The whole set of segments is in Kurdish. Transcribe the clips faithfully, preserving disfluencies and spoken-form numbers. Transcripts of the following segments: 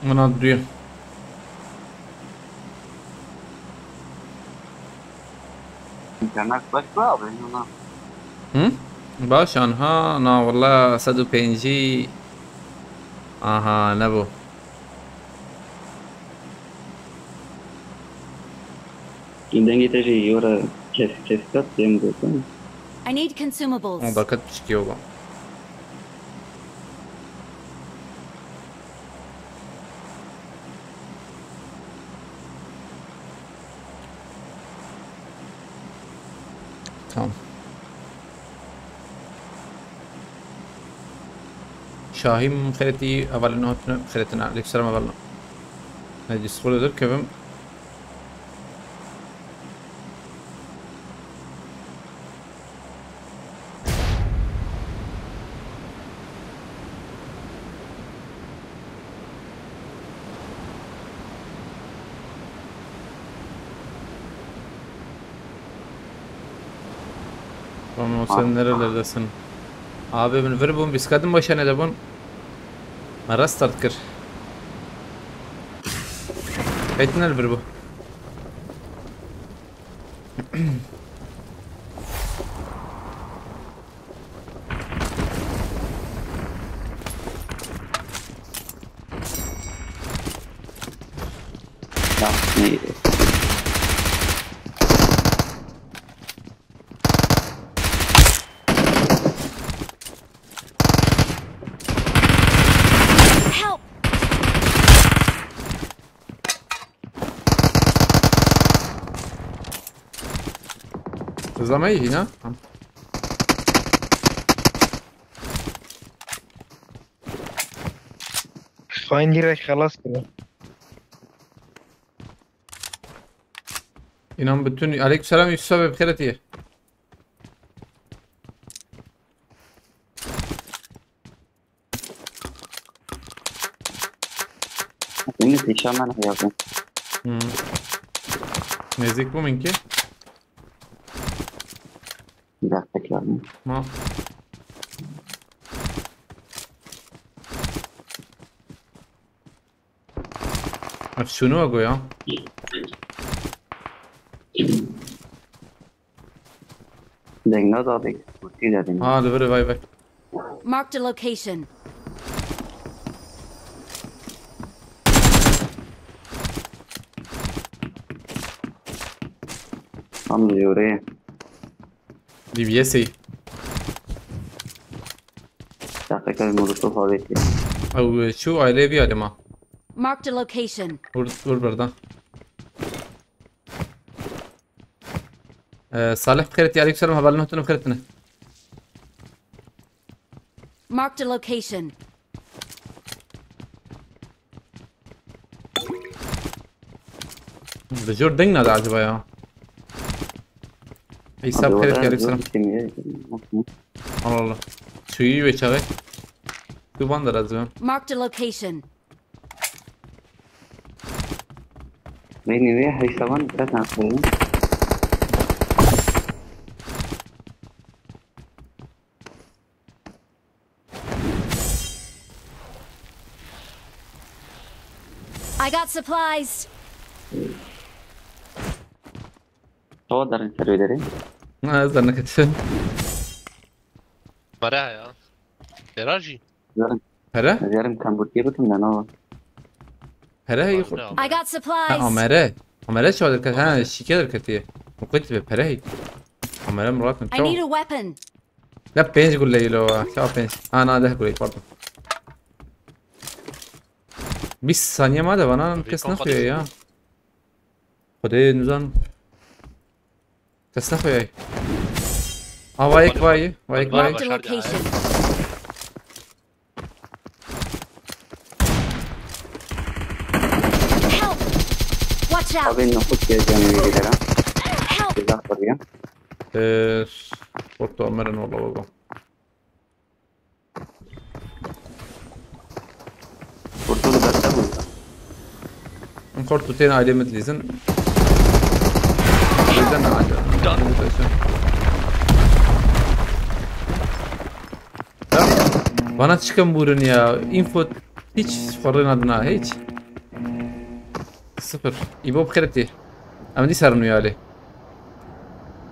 Min hat duye. İnternet baş be abi, ona. Hı? Baş anha, na wala sed û pêncî. Aha, ne bu. Dengê te jî yora kes-, keskat, dem gotin. I need consumables. O bereket piçikî yoga. Tamam. Şahî min xeretî, hevalên hatine xeretina. Aleyhisselam hevalno. Ne Discord'e derkevim. Tamam, sen nerelerdesin? Abi, min vir bûn, biskadim başa ne debûn. Me restart kir. Kaytın el bir bu. Bak neydi? Help! Hızlamayı yine. Tamam. Xain direkt xelas kiriyor. İnan bütün... Aleykümselam Yusuf abi, bixêr hatiye. Şimdi pêşa me ne yazın. Hmm. Nêzîk bû min ki. Bir dakika geldim. Ma. Ev şunu goya. Deng ne da deng. Kurti de deng. Ha, li vir vay vay. Marked a location. Tam diyor. D B S ê. Dakika molotof abi. Ew çû aileyê vî alê ma. Marked a location. Vur, vur birden. Ee, Salih bixêr hatiye, aleykümselam, hevalên hatine bixêr hatine. Marked a location. Bi jor deng nade acaba ya. Eysa bixêr hatiye, aleykümselam. Allah Allah. Suyu ve çağı. Tu van da razı. Marked a location. Beni ve hesabın kaç tane koyayım? I got supplies. Hava darın serveleri. Ha, ez de neketişim. Mara ya. Deraji. Yarın, Pere? yarın kamburkiye bakın da ne var? Pere hey. Başka I got Ha, supplies. amere. Amere çawa derket? Ha, şike derketiye. Muqit be pere hey. Amere muratın I need çawa. A weapon. Ya pênc gulle îlo. Ya pênc. Ha, na deh gulle, pardon. Bîst saniye ma de bana kes naxuye ya. Xwedê nizan. Kes naxuye. Ha, vayek vay, vayek vay. Marked a location. Help! Watch out! Abi ne kut geleceğim bilgiler ha. Help! Güzel soruyor. Ee, Porto Amerin valla baba. Kurtulu da tabii. Porto tên ailê min dilîzin. Bizden aile. Ya, bana çıkın burun ya. Info hiç fırın adına hiç. Sıfır. İbo bixêretî. Em dî serin wî alê.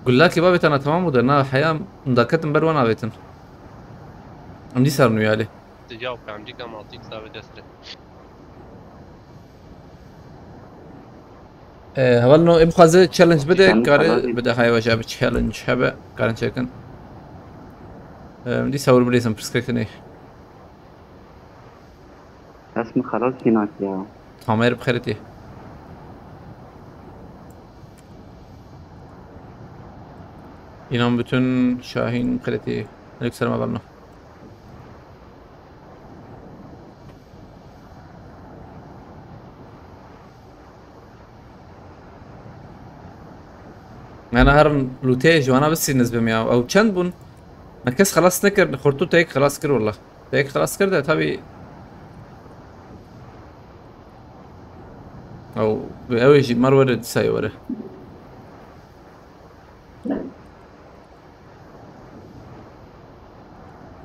Gullakê bavêtana tamam bû de na heya daketin ber wan avêtin. Em dî serin wî alê. Sıcağı pemcik ama altı X abi destre. Ee, heval no, em xwaze challenge bide, Sen kare karar bide hayvaja bi challenge hebe, karin çekin. Ee, dîsa wir bilêzim, pirsgirêk tê ney. Dest min xelas kînak ya. Tamer bixêretî. İnan bütün Şahin bixêretî. Aleyküm selam, heval no. Yani her lûtê ji wana bisîniz bim ya. Ew çend bûn? Me kes xelas nekir, xortû teyek xelas kir wala. Teyek xelas kir de tabii. Ew, ew jî mar were dîsa were.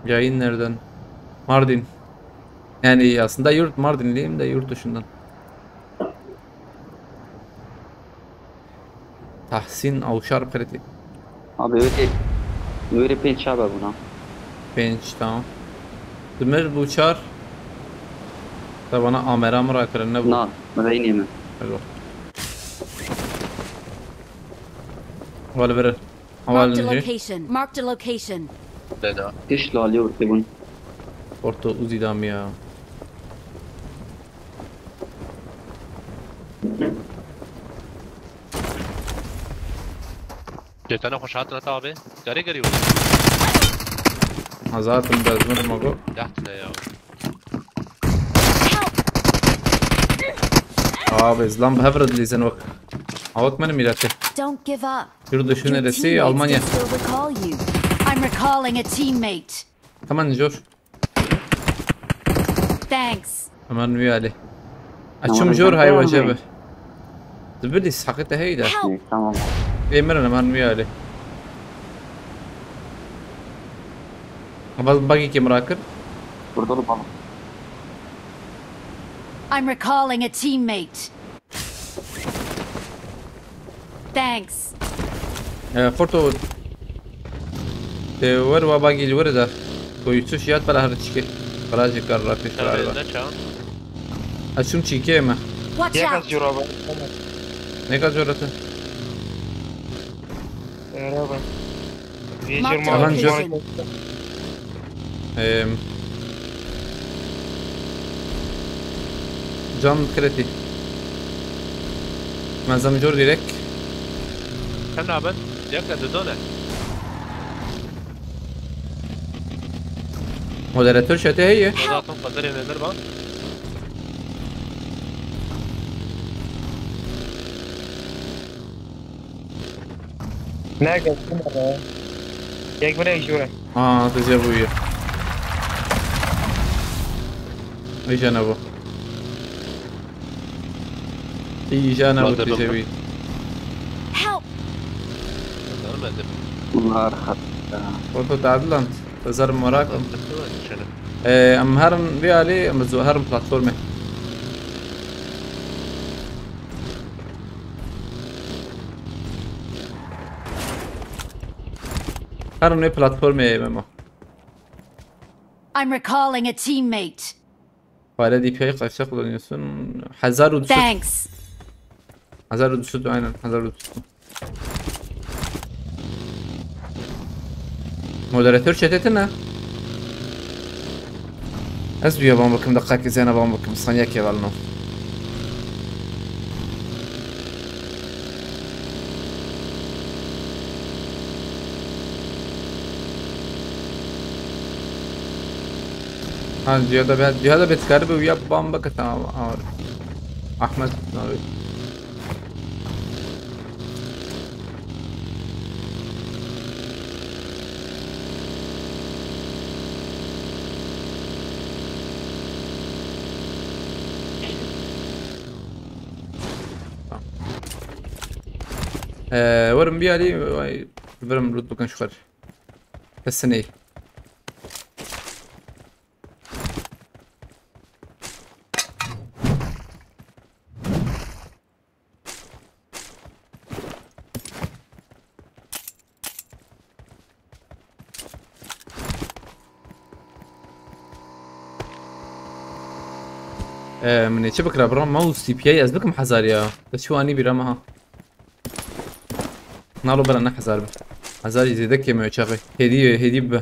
Yayın nereden? Mardin. Yani aslında yurt Mardinliyim de yurt dışından. Tahsin Avşar bixêretî. Abi öyle, öyle pênc çaba buna. Pênc, tamam. Demir bu çar. Da bana amera mı rakirin ne bu? Na, reynî mi? Hello. Wala verin. Marked a location. Marked a location. Deda. Hiç lali ortê bun. Orta Uzi dam ya. Jetana xweş hatin heta abi. Garê garê were. Hazatim bezmir mago. Dehtine ya. Abi zlam bi hev re dilîzin wek. Awak min mîrete. Don't give up. Yurt dışı neresi? Almanya. Your teammates can still recall you. I'm recalling a teammate. Tamam, jor. Thanks. Hemen bir ali. Açım jor hay vaje be. Zibidis hakikaten heyda. Help. Tamam. Emirin hemen bir ali. Ama bagi kim bırakır? Burada da balık. I'm recalling a teammate. Thanks. Ee, Forto. Te wer wa bagî li wer de. Koyusu şiyat bela her çike. Barajı kar rakış bela. Tabii, ne çağ? Açım çike mi? Watch out. Yaka zora bak. Ne kadar zorası? Beraber. Marked a location. Em, Can kreti. Menzem jor direkt. Sen ne haber? Yakla dodone. Moderatör çete heye. Zaten pazar evlenir bak. Ne gelsin be? Yek bile iş uğra. Aa, tezya bu iyi. Iş ne bu? İyi iş ne bu tezya bu? Help! Bunlar hatta. Foto tadilant. Tezar merak. Ee, em herin bir ali, em zu herin platformê. Her ne platformaya Memo. I'm recalling a teammate. Para D P I kaçta kullanıyorsun? Hazar Udsut. Thanks. Hazar Udsut, aynen, Hazar Udsut. Moderatör çeteti ne? Ez duya ban bakım, dakika zena ban bakım, saniye kevalno. Ha, dünyada ben, dünyada betkari bir uya ban bakı tamam, ama Ahmet abi. Ee, werim bir alî, vay, werim loot bikin şu kadar. Kesin iyi. Ee, min ê çi bikira bira? Mouse D P I ez bikim hezar ya. Ez çi anî bîra me ha. Nalo bira ne hezar bi. Hezar jî zêde kêm e çaxê. Hêdî, hêdî bi.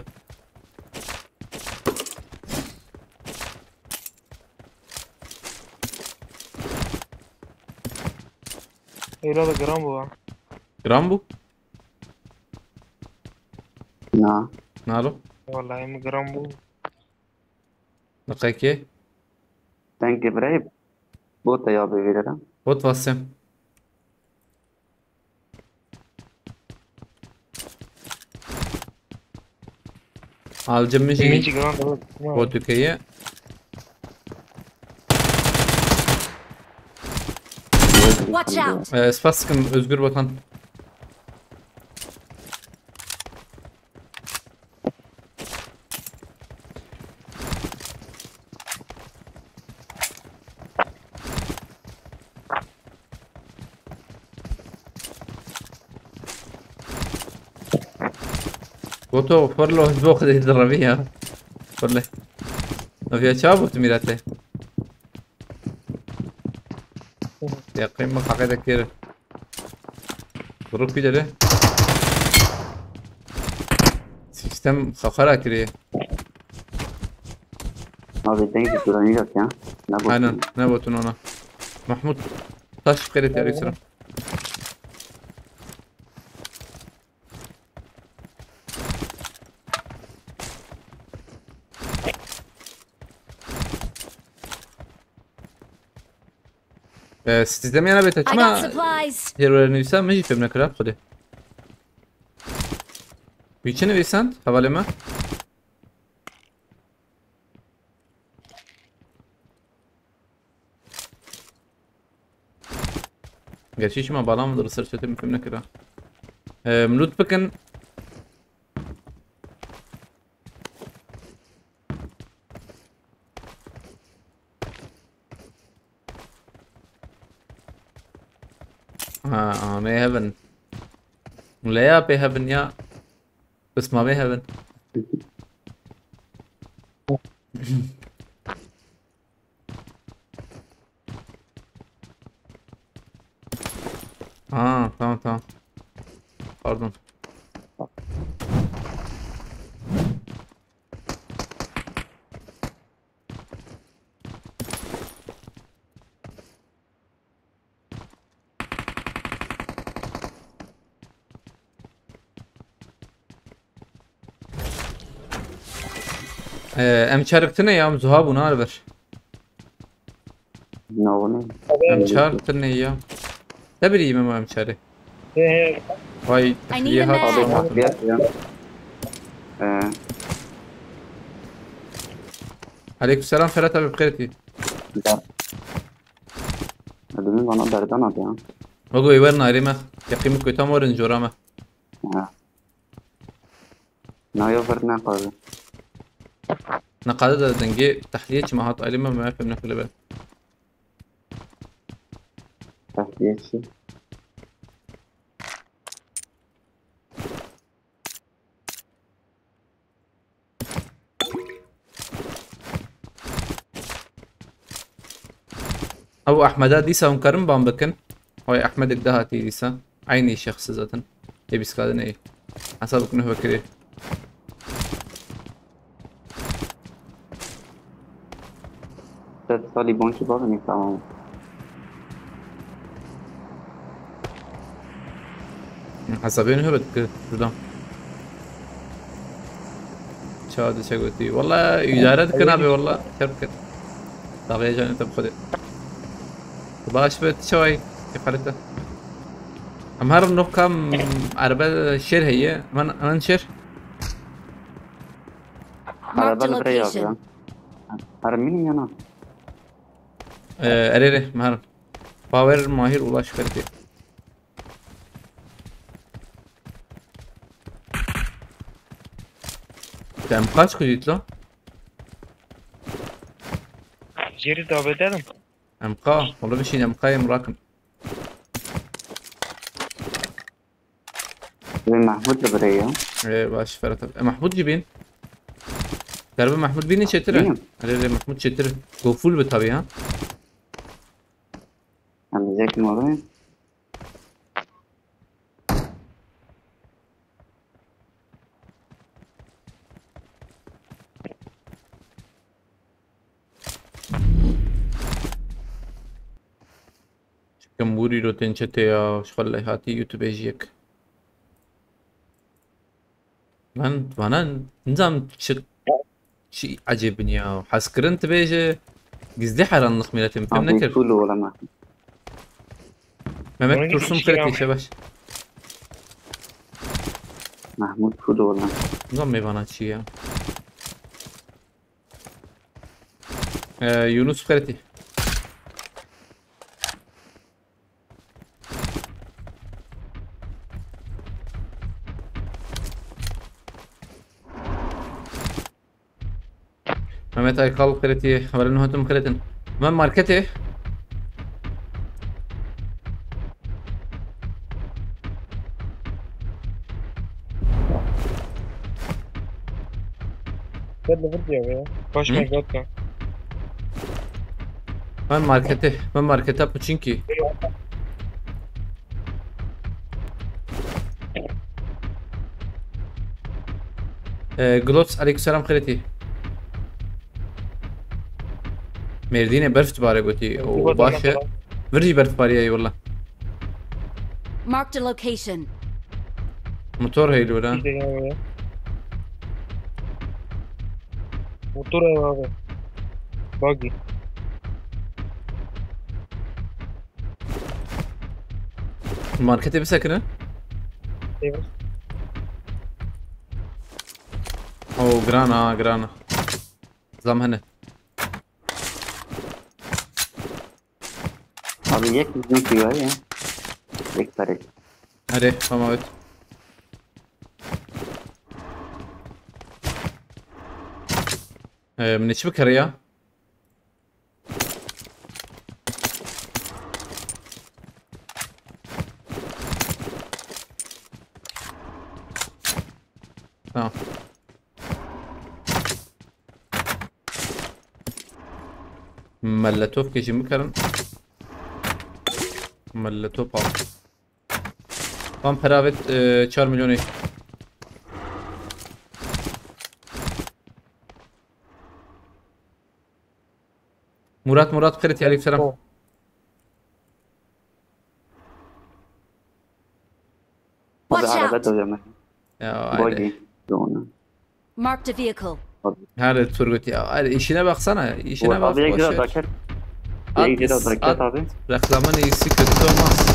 Êla da giran bû ha. Giran bû? Na. Nalo? Vallahi min giran bû. Deqekê. Thank you, brave. Bot ya bê vîrera. Bot vasem. Alcı mı Min şey? Jî giran da. Bot ülkeyi. Watch out! Ee, spas sıkın Özgür Vatan. Goto, fırlo, bok dedi ravi ya. Fırle. Navya çabuk mirate. Ya kıyma kaka da kere. Grup lideri. Sistem xafara kiriye. Abi, thank you, Turan, yok ya. Ne bu? Aynen, ne botun ona? Mahmut, taş kere terörist. Ee, siz izlemeyene bete I got çima supplies. Her öğreni üysen mi jipim ne kırar kudi? Biçini üysen havalime. Gerçi çima bağlam mıdır sır çetim hüküm ne kırar? Ee, lütfekin. Ha, ame heaven. Leya pe heaven ya. Kısma be heaven. Ha, tamam, tamam. Pardon. Ee, em çerik tine ya, em zuha bûna li vir. Navune. Em çar tine ya. Ne bileyim ama em çari. He, he. Vay, I need a med. Pardon, ya, ya. Ee, Aleykümselam Ferhat abi, bixêr tî. Ya. Adamın bana berdan at ya. Ogo, ê wer narê me. Yaqî min ku tam werin cora me. Ha. Na ya ver neqaze. Neqaze de dengê tehliyê çima hat alî me, me fêm nekiribe. Tehliyê çi? Ew Ehmeda dîsa hûn karin ban bikin. Hay Ehmedek de hatî dîsa. Eynî şexs zaten. Ê bîskadin ê. Hesab bikin hûn vekirî. Sed salî bonkî bavê nî tamam. Hesabê nû hebet ki şurada. Çawa diçe gotî. Walla îdare dikin abi walla. Çer bikin. Daxê canê te bi Xwedê. Baş be, tu çawa yî? Kêfxalê te. Em her nokam erbe şêr heye. Hemen, hemen şêr. Araba li vir ya. Marked a location. Her mînî ya na? Ee, erê rê, meherim. Power Mahir Ulaş Ferdi. Em kaç kujît lo? Jêrî dabedelim. Em ka, wala bişîn em kayê mirakim. Wê Mahmud li birê ya. Ee, baş Ferhat abi. E, Mahmud jî bîn. Derbe Mahmud bînî çêtir e. Bînim. Erê, erê, Mahmud çêtir. Go full bi tabii ha. Numarayı. Çikim wurî rotên çetê ya, ji xwe lê hatî YouTube jiyek. Ben, bana nizam çi, çi ecêb bin ya. Hezkirin tu bêje, gizli hayranlık milletim, fem Abi nekir. Full olamaz. Mehmet Onun Tursun için şey Kırık yapma. Şebaş. Mahmut full olamaz. Nizam meyvana çi ya. Ee, Yunus Fereti. Mehmet Aykal Fereti, haberin hatum Feretin. Ben markete. Gel de vur diye be. Baş Hı? Mega atma. Ben markete, ben markete Pochinki. Ee, Glots, aleykümselam Xeretî. Mêrdînê berf dibare gotî. Û baş e. Vir jî berf bariye, eyvallah. Marked a location. Motor heyl were. Motor ev abi. Buggy. Markete bisekine. Evet. Oo, gran ha, gran. Zam hene. Abi yek bizimki var ya. Yek pare. Hadi, tamam, evet. Ee, ne çi bikere ya? Tamam. Molotof kê jî bikarin. Molotof al. Van pera avêt, e, çar milyonê. Murat, Murat, Xeretî, aleykümselam. Watch out! Araba dövüyor. Ya, buggy. Hadi. Marked a vehicle. Hadi Turgut ya, hadi işine baksana, işine bak, abi, boş ver. At, at, reklamın iyisi kötüsü olmaz.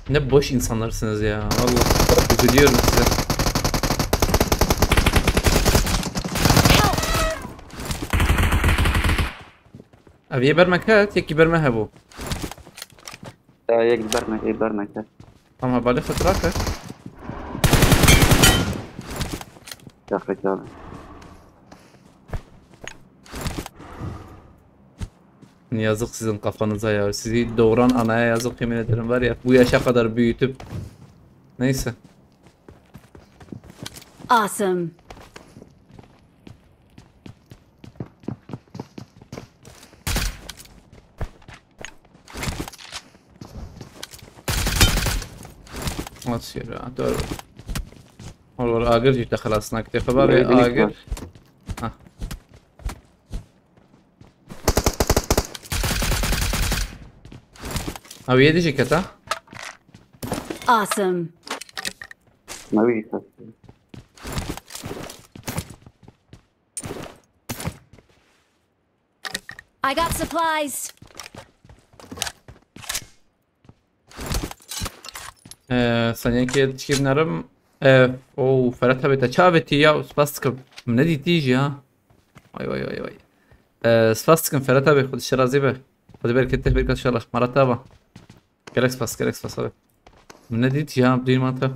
Ne boş insanlarsınız ya, vallahi üzülüyorum size. Ev yê ber me ket, yekî ber me hebû. Ya, yek ber me, yek ber me ket. Tamam, balê xwe rake. Ya, xwe abi. Yazık sizin kafanıza ya. Sizi doğuran anaya yazık, yemin ederim var ya. Bu yaşa kadar büyütüp. Neyse. Awesome. Nasıl yürü? Dur. Olur, agir jî te xelas nakte. Xwe bavê agir. Ha. Ew yê dijî keta? Awesome. Mewî keta. I got supplies. Ee, saniyekê tişkî binerim. Ee, o Ferhat abi te çavêtî ya, spas dikim. Min nedîtî jî ya. Vay, vay, vay, vay. Ee, spas dikim Ferhat abi, Xwedî şirazî be. Xwedî bereket te bereket inşallah. Marata ba. Gelek spas, gelek spas abi. Min nedîtî ya, dîr mata.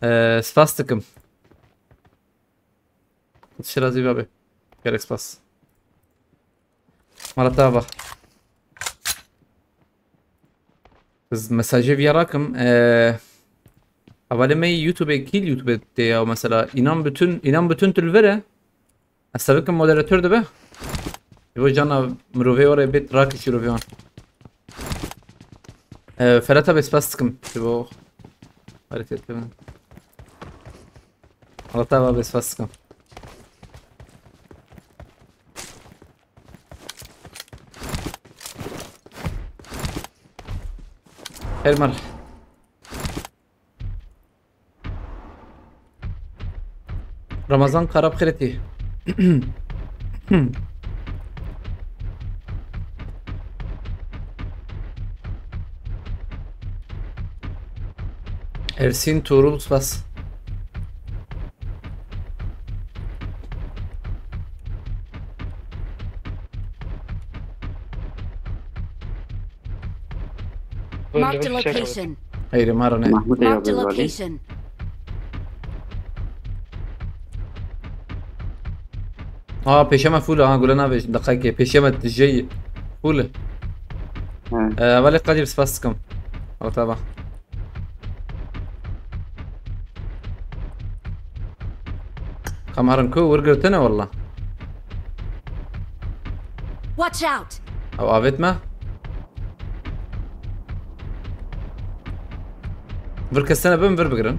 Ee, spas dikim. Şirazî be abi. Gelek spas. Marata ba. Ez mesajê viya rakim. Ee, hevalê me YouTube kî YouTube tê ya mesela. İnan bütün, inan bütün tu li vir e. Ez te bikim moderatör dibe. Ji bo cana mirovê were bêt rakişî rovê wan. Ee, Ferhat abi spas dikim. Ji bo hareketlerin. Allah tabi abi spas dikim. Her mar. Ramazan Karabxireti. Ersin Tuğrul spas. Marked a location. Heyri mara ne. Mahmut Marked a Eyvallah. Location. Aa, pêşe me full ha, gule navê, deqayekê, pêşe me dijey full. He. Ee, hevalê Kadir spas dikim. Ata bak. Kameran ku wir girtine walla. Watch out! Ew avêt me. Vir kesene bin vir bigirin.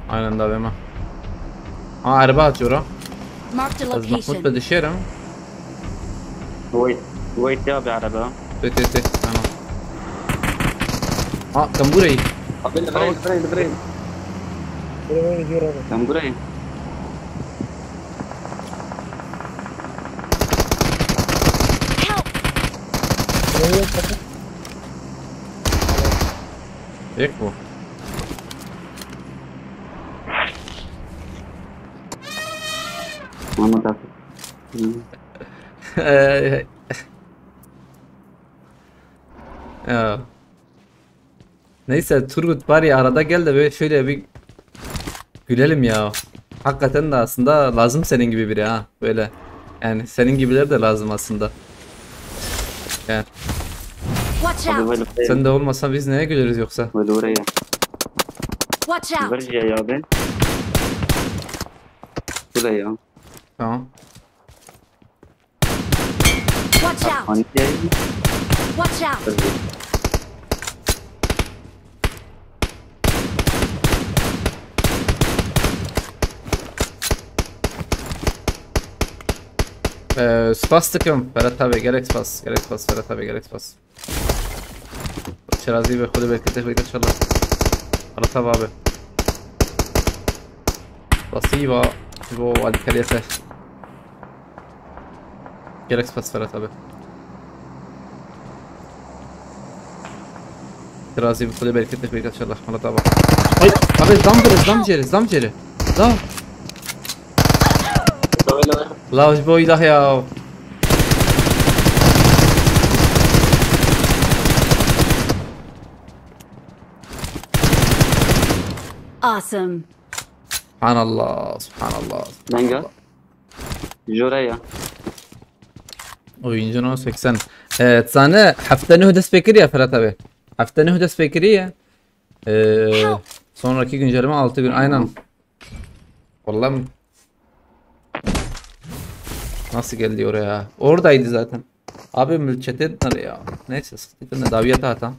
Aynen da bême. Aa, erba hat jora. Marked a location. Ez Mahmut be dişerim. Wait, wait ya bir araba. Tê, tê, tê. Tamam. Ha, kambura yî. Abi, li virê, li virê, li virê. Kambura yî. Help! Yek bu. Mehmet abi. Hı. Ee, Ya. Neyse Turgut, bari arada gel de böyle şöyle bir gülelim ya. Hakikaten de aslında lazım senin gibi biri ha. Böyle. Yani senin gibiler de lazım aslında. Yani. Watch Abi out! Böyle. Sen de olmasan biz neye güleriz yoksa? Böyle oraya. Watch out! Ver ya abi. Buraya. Tamam. Watch out! Hangi? Watch out! Ee, spas dikim Ferhat abi, gerek spas, gerek spas Ferhat abi, gerek spas. Şirazi ve Xwedê berketê xwe inşallah. Ferhat abi. Pasiva. Bo alîkariye ser. Gerek spas Ferhat abi. Şirazi ve Xwedê berketê xwe inşallah. Ferhat abi. Ay, abi zam vere, zam cere, zam cere. Zam. Lav ji bo îlah ya. Awesome. Subhanallah, subhanallah. Lenga. Jore ya. Oyuncu no seksen. Evet, sahne hafta nuh dest pê kiriye Ferhat abi. Hafta nuh dest pê kiriye. Ee, sonraki güncelleme altı gün, aynen. Vallahi mi? Nasıl geldi oraya? Oradaydı zaten. Abi mülçete ettiler ya. Neyse, sıkıntı etme, daviyata atam.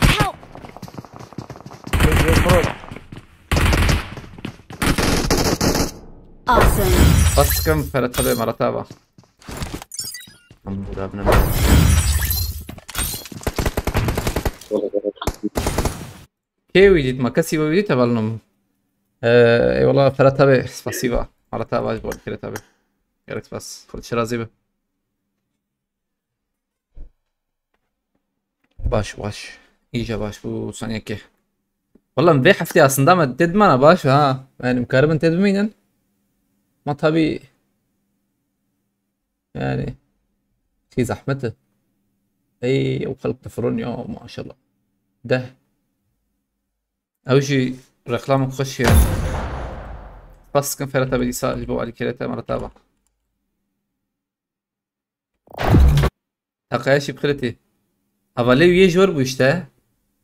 Help! Awesome. Bas sıkın Ferhat abi, Marat abi. Tamam, bu da abone ol. Kê wî dît ma kesî wî dît hevalnom. Ee, eyvallah Ferhat abi, spasiba. Ferhat abi, bol Ferhat abi. Gerek spas. Xwedê şirazî be. Baş, baş. İyice baş bu saniyeki. Valla vê heftê aslında me têdmana baş ha. Yani karibin têdmînin. Ma tabi yani şey zahmeti. Ey, o xelk difirûn ya, maşallah. Deh. Ew jî reklam xweş ye. Spas dikim Ferhat abi dîsa ji bo alîkirê te, Ferhat abi. Taqaya şî bixirê tê. Hevalê wî yê ji wir bû işte.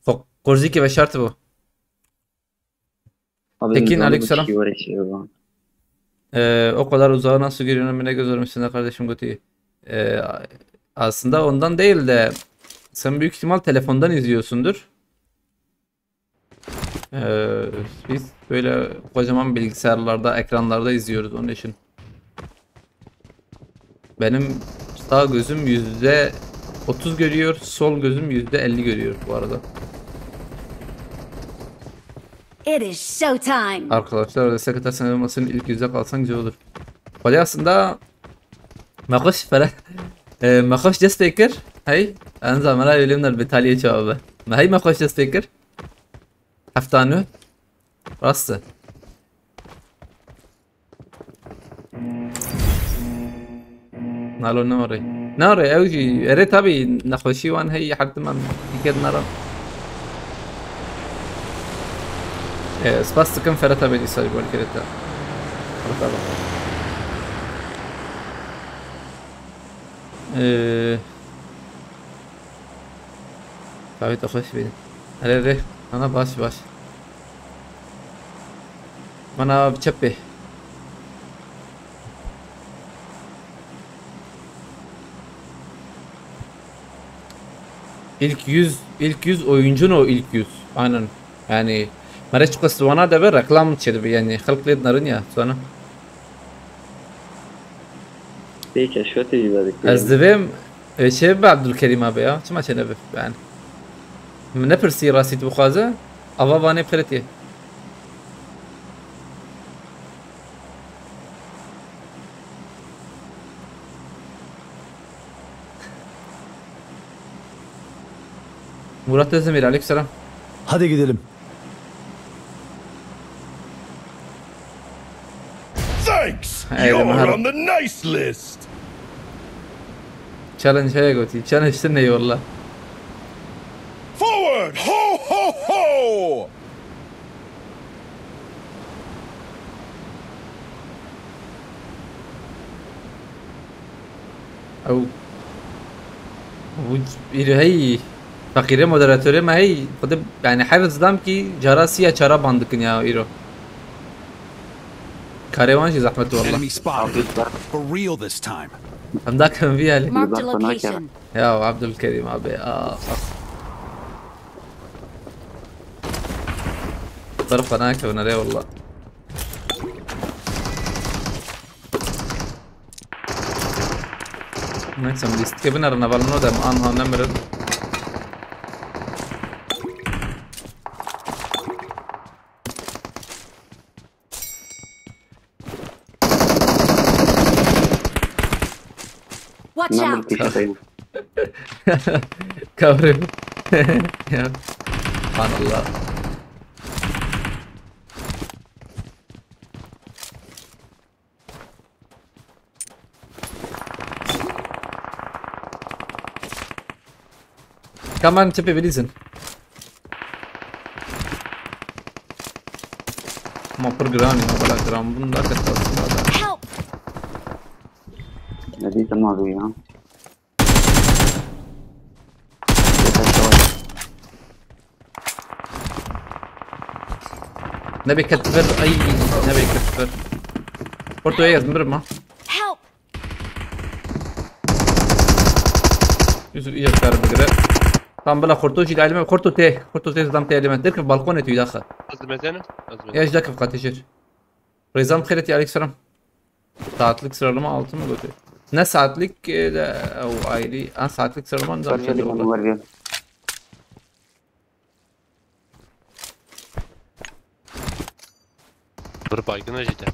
Xwe qurzîkê veşartibû. Abi, Tekin, nizam aleyküm selam. Çi were şey bu. Ee, o kadar uzağı nasıl görüyorum, ne göz örmüşsün kardeşim, gotî. Ee, aslında ondan değil de sen büyük ihtimal telefondan izliyorsundur. Ee, biz böyle kocaman bilgisayarlarda, ekranlarda izliyoruz onun için. Benim sağ gözüm yüzde otuz görüyor, sol gözüm yüzde elli görüyor bu arada. It is showtime. Arkadaşlar, destek atarsanız olmasın, ilk yüzde kalsan güzel olur. Kolay aslında. Me xweş fere. E, me xweş dest pê kir. Hey, en zaman öyle bir Betaliye cevabı. Me hey me xweş dest pê kir. Hefta nû. Rastı. Nalo ne orayı? Ne orayı? Ew jî, erê tabi nexweşî wan hey, her diman dikir nara. E, spas dikim Ferhat abi, dîsa ji bo kirete. Ferhat abi. Ee, Tabii, te xweş bî. Erê, erê. Ana, baş, baş. Bana bir çepê. İlk yüz, ilk yüz oyuncun o ilk yüz. Aynen. Yani, mere çiqas wana de bir reklam çêdibi, yani, xelk lê dinarin ya, sonra. Pê keşfetê jî vedikê. Ez divêm, e, şey be Abdülkerim abi ya. Çima çênebe yani. Min nepirsî rastî tu bixwaze. Ava vanê pixiretiye. Murat Özdemir, aleykümselam. Hadi gidelim. Thanks! Hey, You're Mahar. On the nice list! Challenge heye gotî. Challenge tune ye walla. Forward! Ho, ho, ho! Ew. Ew îro hey. Feqîrê moderatorê me hey. Xwedê yani her zidam ki cara siya çara ban dikin ya îro. Karê wan jî zehmet walla. Enemy spotted. For real this time. Em da kevin vî alî. Marked a location. Ya Abdülkerim abi. Aa, bak. Taraf bana kevin araya walla. Neyse, em lîstikê binerin, hevalino de em anha nemirin. Watch out! Pêşe xeyr. Kavrim. Ya. Subhanallah. Kaman tipi bilizin. Ma pir giran ya, bela giran bûn da kesta aslında da. Help! Ne diyeceğim abi ya? Nebê ket vir, ay, nebê ket vir. Portoya yazdım, durma. Help! Yusuf iyice kar bigire. Tam bela xorto jî elime, xorto te, xorto te zam te elime. Derke balkon etiyor daha. Azmezene. Azmezene. Ya jda kif katijir. Rezam xeyreti, aleykümselam. Saatlik sıralama altı mı götü? Ne saatlik e, de o ayrı. Ha, saatlik sıralama nizam Ver içinde ver oldu. ver ver. Bir baygın acıdı.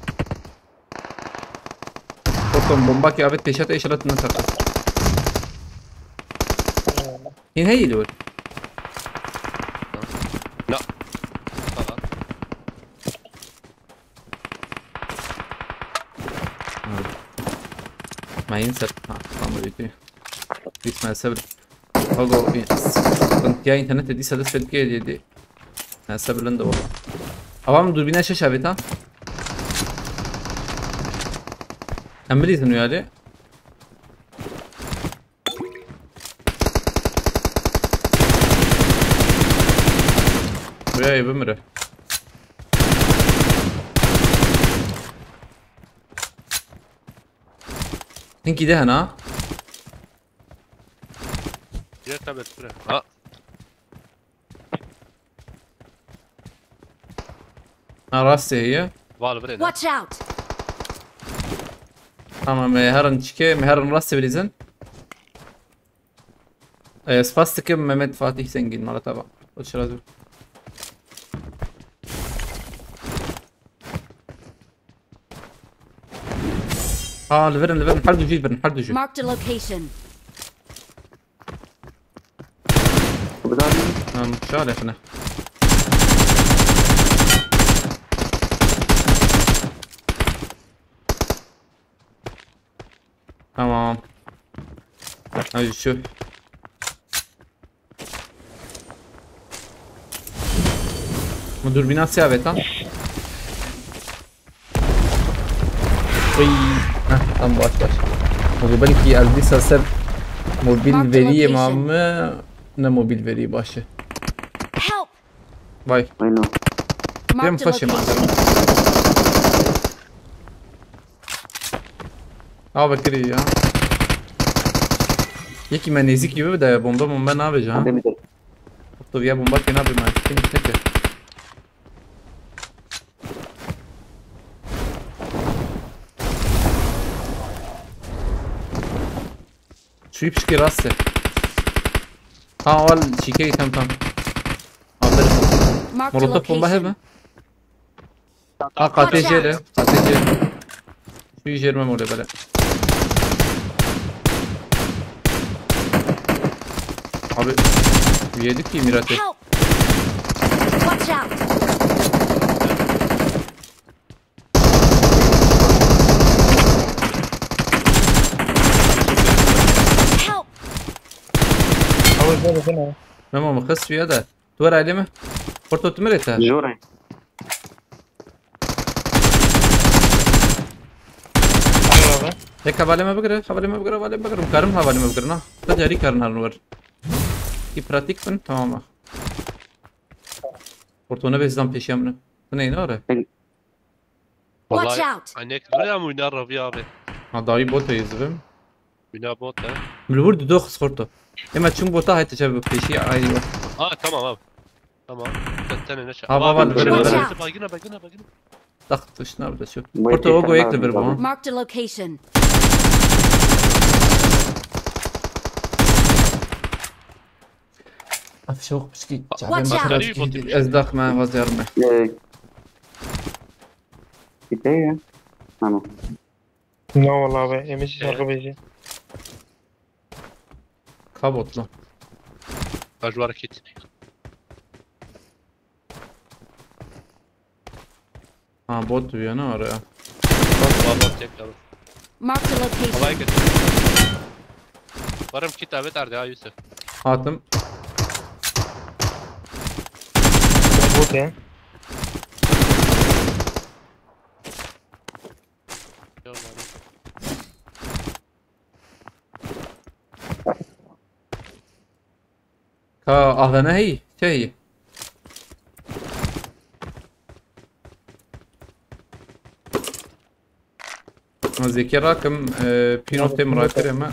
Korktum bomba ki abi teşat eşaratından sakın. Yine iyi dur. No. Aa. Ma yine set. Ha, tamam öyle. Bismillah sabır. Hago, sıkıntıya internette dîsa dest pê dikê dê. Ha, se bilind wala. Avam dûrbîna şeş avêt ha. Em bilîzin wî alî. Buraya bimire. Hinkî de hene. Diğer tablet süre. Ha. Ha, rastê heye. Val vire de. Watch out! Tamam, e, herin çike, me herin rastê bilîzin. E, spas dikim Mehmet Fatih Zengin, mala tava. Hoş razı. Ha, li vir in, li vir in, her du jî li vir in, her du jî. Marked a location. Bi dar Tamam, şale fine. Tamam. Hadi şu. Bu dürbüne siyah et lan. Uy. Heh, tam baş baş. Bu belki eldîsa ser mobil Marked veriyê location. ma me, ne mobil veriyê baş e. Help! Vay. Aynen. Pêm Marked a xweş e location. Malzeme. Ava kirî ya. Yekî me nêzîkî bibe de bombe bombe navêje ha. Hadi bir de. Tu viya bomba kê nabê me. Finish neke. Şu pişkî rast e. Ha, al çîkeyî tam tam. Aferin. Marked a Molotof bomba location. hebe. Ha, katê Watch jêre. Katê jêre. Şu yüz yirmi mole böyle. Abi. Yedik ki Mirat'ı. Help! Watch out! Help! Ew ê bikin e. Memo mı kız suya da. Duvar aile mi? Porto tümür ete. Jore. Ew ê. Tek havalime bigire, havalime bigire, havalime bigire. Karim havalime bigire na. Da diğeri karın harın var. Ki pratik bin, tamam bak. Porto ne bezdan peşemine. Bu ne ne var? Watch Vallahi out! Anek böyle ama oynar Ravi abi. Ha, dahi bot yüzüm. Bina bot he. Mülvur dudo xorto. Ema çim bota hayta çabi peşi ay. Ha tamam abi. Tamam. Sen sen ne şey. Ha, baba, Abi, baba, bak, baba. Bagina bagina bagina. Dax tuşna burada şu. Bu Porto eki o goyek kanal de bir bu. var. Marked a location. Af şok pişki. Watch out. Ez dax me vaziyarım. Ee, Gitti ya. Tamam. No vallahi be. Emin şarkı beci. Kabotlu. Ajuar kit. Ha, bot diyor ne oraya. Bot bot tek kalır. Marked a location. Havaya götür. Varım kit evet ardı ha Yusuf. Attım. Bot ya. Yok abi. Ka A V M hey, şey. Ma zêkê rakim, e, pîno têm rakirê me.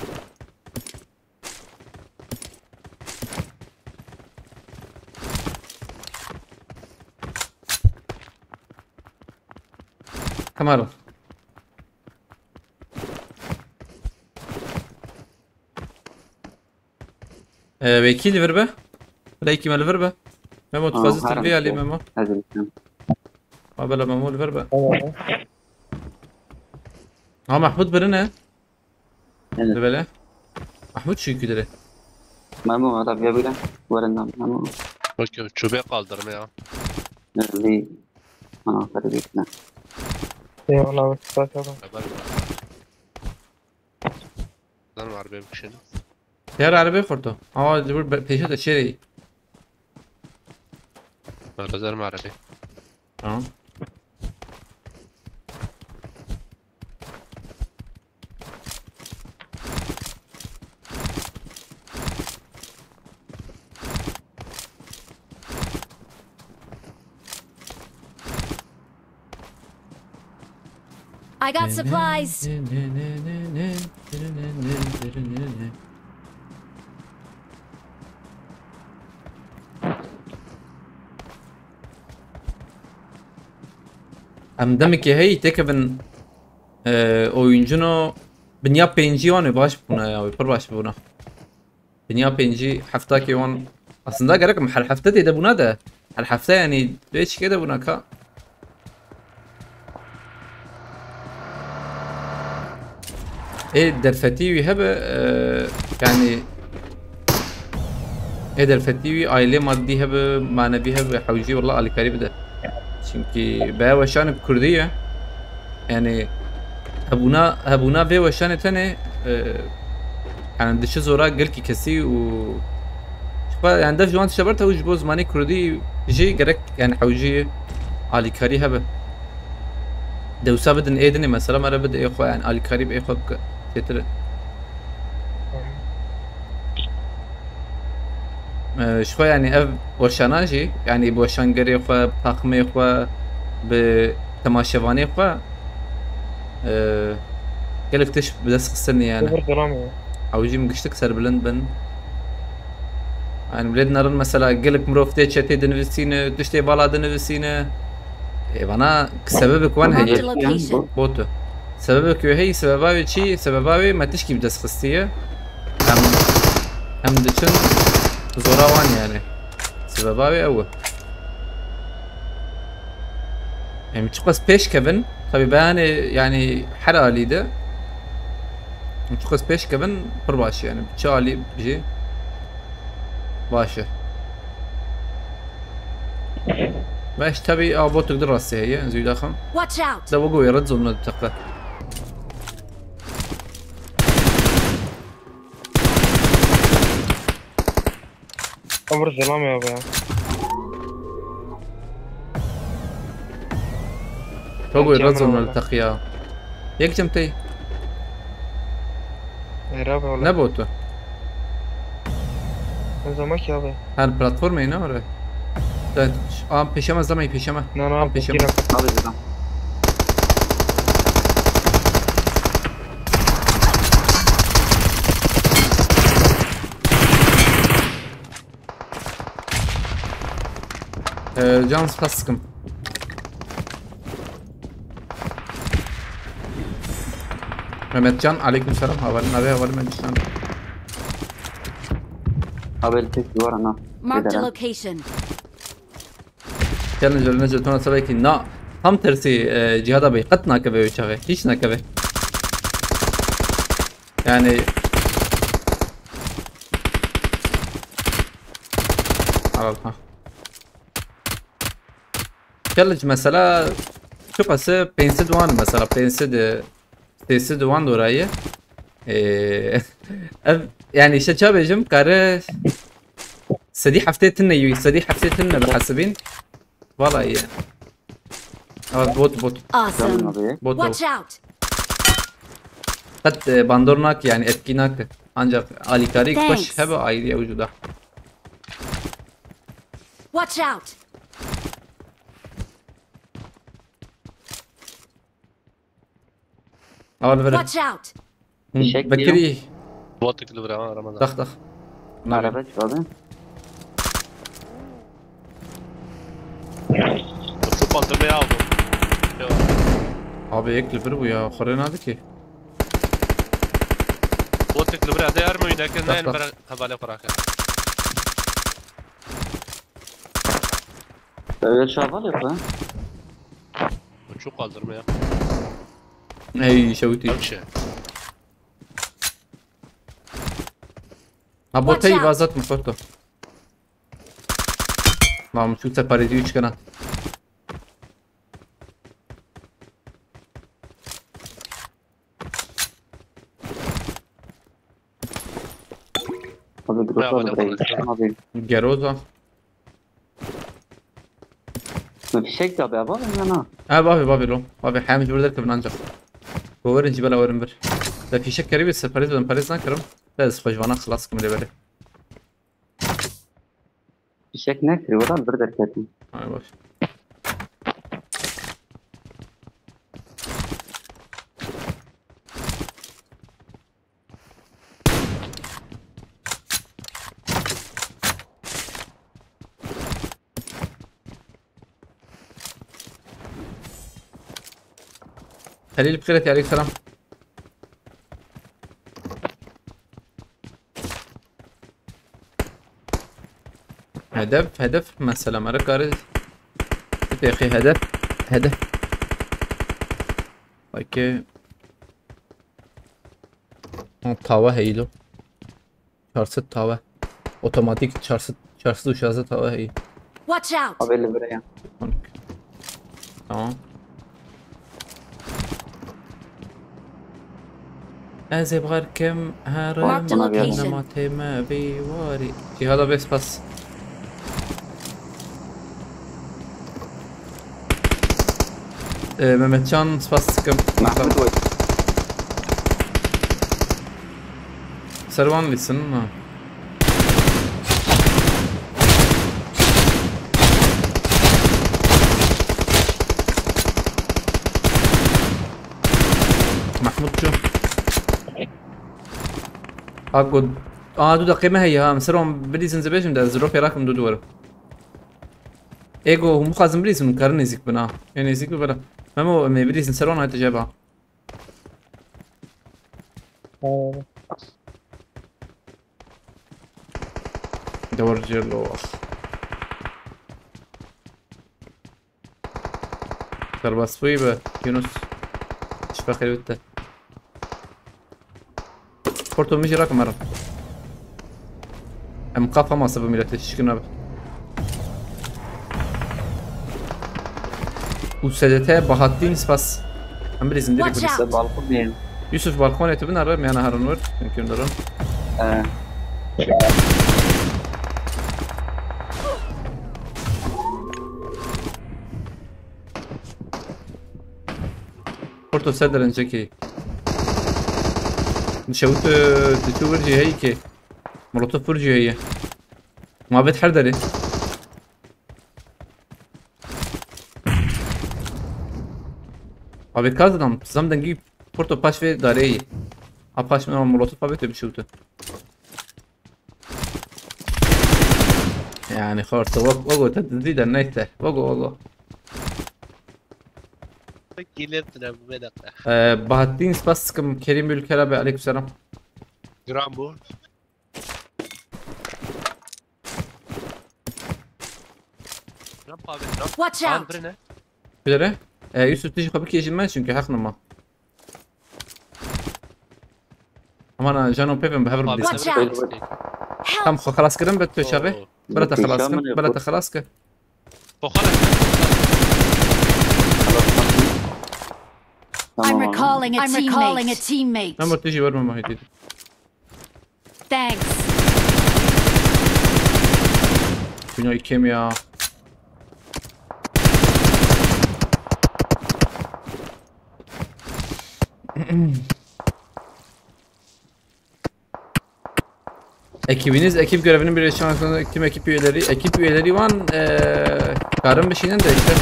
Kamera. Ee, wekî li vir be. Leyki me li vir be. Memo, tu xwezî tu vê alî Memo. Hadi bakalım. Ha, bela Memo li vir be. Ha, Mahmut birine. Evet. Li bele. Mahmut şu yükü dire. Memo, hadi bir bile. Varından Memo. Bak ya, çöpe kaldırma ya. Bir. Ha, hadi bir. Eyvallah abi. Sağ olun. Haber. Lan var benim kişinin. Diğer arabayı kurdu. Ama dur, be- peşe de şey. Rezerv arabi. Tamam. I got supplies. Em demekê heyî têkevin, e, oyuncino binya pêncî wan ê baş bûna ya, wê pir baş bûna. Binya pêncî heftakê wan. Aslında gerek em her hefte tê de bûna de. Her hefte yani vê çikê de bûna ka. Ê derfetî wî hebe, e, yani ê derfetî wî ailê maddî hebe, manevî hebe, hewcî wela alîkarî bide. Çünkü be weşanê kurdî ye. Yani hebûna, hebûna vê weşanê tenê, e, yani dişi zora gelkî kesî û ji xwe yani dev ji wan tişte ber tewî ji bo zimanê kurdî jî gerek yani hewcî alîkarî hebe. Dewsa bidin ê dinê mesela mere bide ê xwe yani alîkarî bi ê xwe bike. Çêtir e. Ee, ji xwe yani ev weşana jî yani bi weşangerê xwe, bi taqimê xwe, bi temaşevanê xwe, ee, gelek tişt bi dest xistinê yani. Zor zelam ya. Ew jî min giştik serbilind bin. Yani bilêt nerin mesela gelek mirov tê çetê dinivîsîne, tiştê vala dinivîsîne. Ê vana sebebek wan heye. Marked a location. Botu. Sebebek wê heyî, sebeba wê çi? Sebeba wê me tişkî bi dest xistiye. Em, em diçin zora wan yani. Sebeba wê ew e. Em çiqas pêş kevin, tabi beyanê yani her alî de. Em çiqas pêş kevin pir baş e yani. Çi alî jî baş e. Baş tabi a botuk di rastî heye, zû daxim. Watch out! Da wego wê red zone teqe. Amr selam ya be. Togo Peki, red zone amına. Teqiya. Yek cem tey. Merhaba oğlum. Ne botu? Ne zaman ki abi? Her platforma yine oraya. Sen, a, peşeme zaman peşeme. Ne, ne, Tam peşeme. Abi dedim. Ee, can sıkım. Mehmetcan, aleyküm selam. Havalin abi, havalin Mehmetcan. Abi, tek duvar ana. Marked a location. Challenge, challenge, tona sebekî na. Tam tersî, e, Cihada Bey, qet nakeve wê çaxê. Hiç nakeve. Yani. Al, al, ha. Challenge mesela, çok az pênc sed wan mesela, pênc sed, sê sed wan dolayı. Ee, ev, yani işte çabêjim, kare sedî heftê tine, sedî heftê tine bi hesibîn. Vallahi ya. Ama bot, bot. Awesome. Tamam abi. Bot o. Watch out! Qet, e, bandor nak yani, etki nak. Ancak alikari Thanks. Kuş hebe ayrı ya vücuda. Watch out! Al verin. Watch out! Hı, Fişek Bekir diyor. İyi. Botik li vira, ha, Ramazan. Dax, dax. Araba çık abi. Su patladı ya bu. Abi ek li vir bu ya. Xore nadı ki. Botik li vira. Değer mi oynarken Dax, ne dax. Bera havale kurak. Öyle şaval yok lan. Çok kaldırma ya. Ey şevti. Bak şey. Ha, botayı Watch out. Vazat mı Forto? Lan şu separeci üç kanat. Abi, Groza abi, abi, buraya konuşalım. Abi. Geroza. Ne fişek de abi, abi, ya na. Ha, babi, babi, lo. Babi, hem burada kıvın ancak. Kovarın cibela varın bir. Da fişek kere bir separez ben parez nakarım. Biraz xweş vana xelas kim lê belê. Fişek nekir, wala bir derketin. Ay baş. Xelîl bi xêr hatî, aleykum selam. Hedef, hedef mesela, mere kare. Peki hedef, hedef. Okey. Ha, tava heylo. Çar sed tava. Otomatik çar sed, çar sed û şazdeh tava heyî. Watch out! Abi li biraya. Tamam. Ez ê bi xêr kim herim. Marked a location. Nema tême vî warî. Cîhada bê spas. Ee, Mehmetcan spas dikim. Mahmut Bey. Serwan lîsin ha. Mahmutçu. Ha, god. Aa, du deqê me heye ha. Em ser wan bilîzin zibêjim de, ez ropê rakim du duwarim. Ego, hûn bixwazin bilîzin, hûn karin nêzîk bin ha. Ê nêzîk bi bela. Memo, em ê bilîzin ser wan hayte ceba. Dewar celo. Serbestbûyî be, Yunus. Şifa xêr bite. Porto min jî rakim herim. Em qaf hema sebe milletê şikir nabe. Û S D T Bahattin spas. Em bilîzin dirê Watch kulîs. Out! Balkon diye. Yusuf balkonê tu binare, meyana herin wir. Mümkün durum. Ee. Porto ser derincekî. Nişewit, e, tu tu vir jî heyî ki. Molotof vir jî heye. Muhabbet her derê. Abi kazanam. Zam dengî Porto paş ve dareyî. A paş me molotof abi te bişewte. Yani xorta, wek, wek o te dizî de neyse. Wek o, wek o. Gelir tine bu bir dakika. Ee, Bahattin spas dikim, Kerim Ülker abi, aleykümselam. Gram bu. Ramp abi, ramp. Watch out! Birine. Bilere. Ee, Yusuf tijî xwe bikêjin me çünkü heq nima. Aman ha, Jano pêvên bi hev re bilîzin. Watch out! Help! Tam xwe xelas kirin be tu şerê. Oo. Bela te xelas kin, bela te xelas kin. Xwe xelas kin. I'm recalling a teammate. Memur tijî wer me mahî dît. Thanks. Bina ikem ya. Ekibiniz, ekip görevinin birleşimi hakkında tüm ekip üyeleri, ekip üyeleri wan, eee, karın bir şeyden de işte.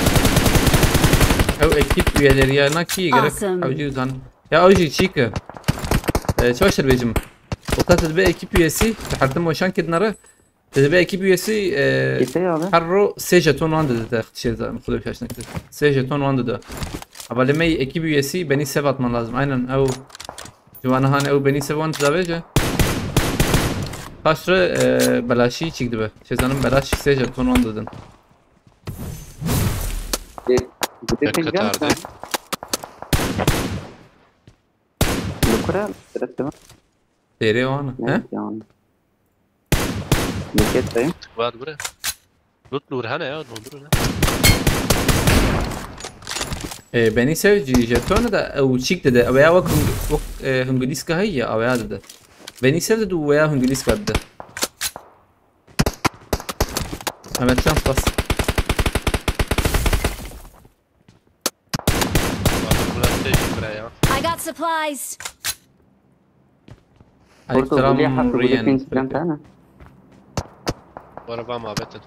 Ev ekip üyeleri ya, na ki gerek. Awesome. Ev cüzdan. Ya, o jî çi ki? Eee, çaşır bêjim. O kadar bir ekip üyesi, her tim o şan kidnarı, Te dibe ekîp üyesi, e, Kîte ya be? Her ro sê jeton wan dide te, şey, zaten, Xudo şaşına kir. Sê jeton wan dide. Ama lê me ekîp üyesi beni sev atman lazım. Aynen, ew. Ciwana hani ew beni sev wan dide veje. Kaç re, e, belaşî çîk dibe. Şey, zanim belaş sê jeton wan didin. E, bir de Tek pêncem katardı. Sen. Li kure, direkt mi? Têrê wan, he? Ne yani? Neket dayım. Var bura. Loot lur hene ya, dondur ne? E, beni sev jeton da, e, ew çîk dide. Ew ya wek hung-, wek, e, hungulîska heye ya, ew ya dide. Beni sev dide û ya hungulîska dide. Mehmet Can spas. Bak, burası değil buraya. I got supplies. Aleykümselam, Riyen. Orada Riyen. Gulü hak, gulü pinç falan tane. Bu araba muhabbetin.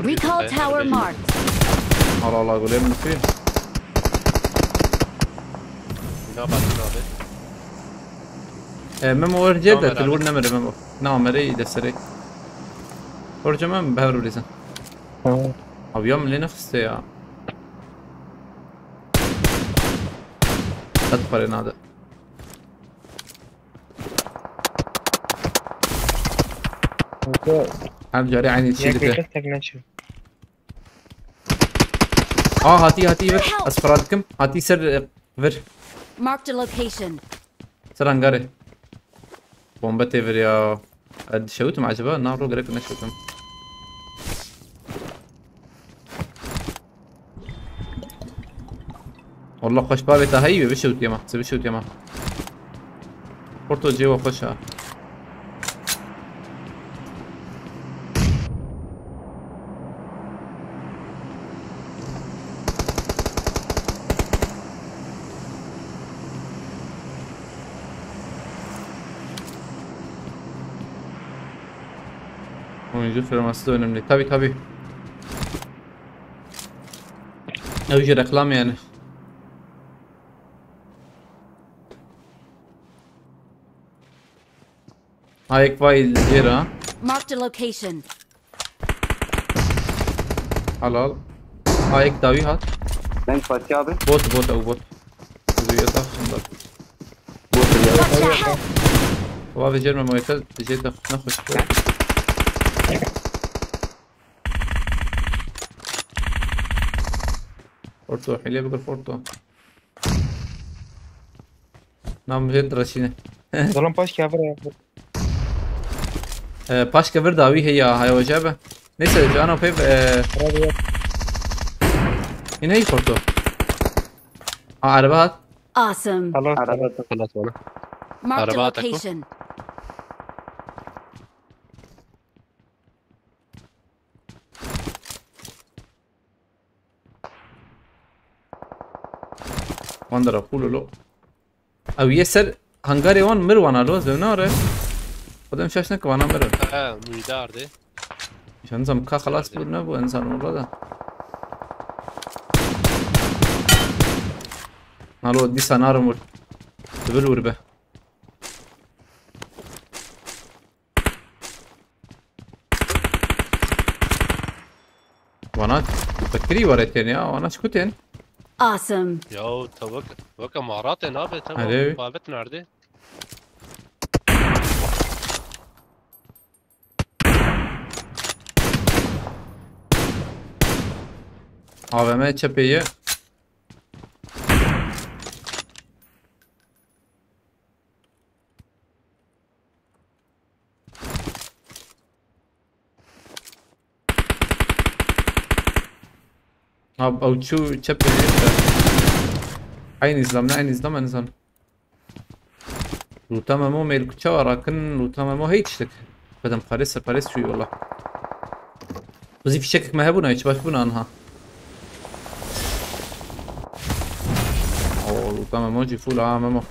Recall tower marked. Allah Allah, gulü mi? Bina baktın abi. E, Memo, oraya da, tamam, tilur abi. Ne mero, Memo. Ne mero, iyi de seri. Oraya Memo, behar bilirsin. Tamam. Abi ya min lê nexiste ya. Qet xwe lê nade. Her carê eynî tiştê dike. Aa, hatî, hatî vir. Ez firar dikim. Hatî ser, e, vir. Marked a location. Ser hangarê. Bombe tê vir ya. Ez dişewitim acaba? Na, ro gerek neşewitim. Wallah xweş bavê te heyî wê bişewtiyê me. Sê bişewtiyê me. Porto cêwa xweş e. Oyuncu firması da önemli. Tabii, tabii. Ew jî reklam yani. Ha, yek vay jê re. Marked a location. Halal. Ha, yek dawî hat. Ben Fatih abi. Bot, bot, ew bot. Duruyor da şunda. Bot ya. Watch out! Wa vê jê me moyete, jê de nexweş bû. Porto, hile bigir Porto. Nam jê direşîne. Zalim paşke vir ya. Ee, paşke vir dawî heya, haya we jebe. Neyse, cana pê, ee, Hadi ya. Yine iyi Porto. Ha, araba hat. Awesome. Halas, Araba halas. Halas bana. Marked a Araba takım. Location. Wan dera xûl lo. Ew yê ser hangarê wan mir wana lo, ez ê nare. Xwedem şaş neke wana mir in. He, müydar de. Şan zam ka xelas bû, nebû insan orada da. Nalo dîsa narim wir. Dibil wir be. Wana fikirî were tên ya, wana çi kutên? Awesome. Ya, te wek, wek emaratê nabe, te Erê. Babet nerede? A V M çepê ye. Ha, ew çû çepê. Eynî zam, ne eynî zam, eynî zam. Lûta Memo mêl kuçe wa rakin, Lûta Memo hey tiştek. Bedem parêz ser parêz çûyî wela. Bizî fîşekek me hebûna, hiç baş bûna anha. Oo, Lûta Memo jî full, aa, Memo.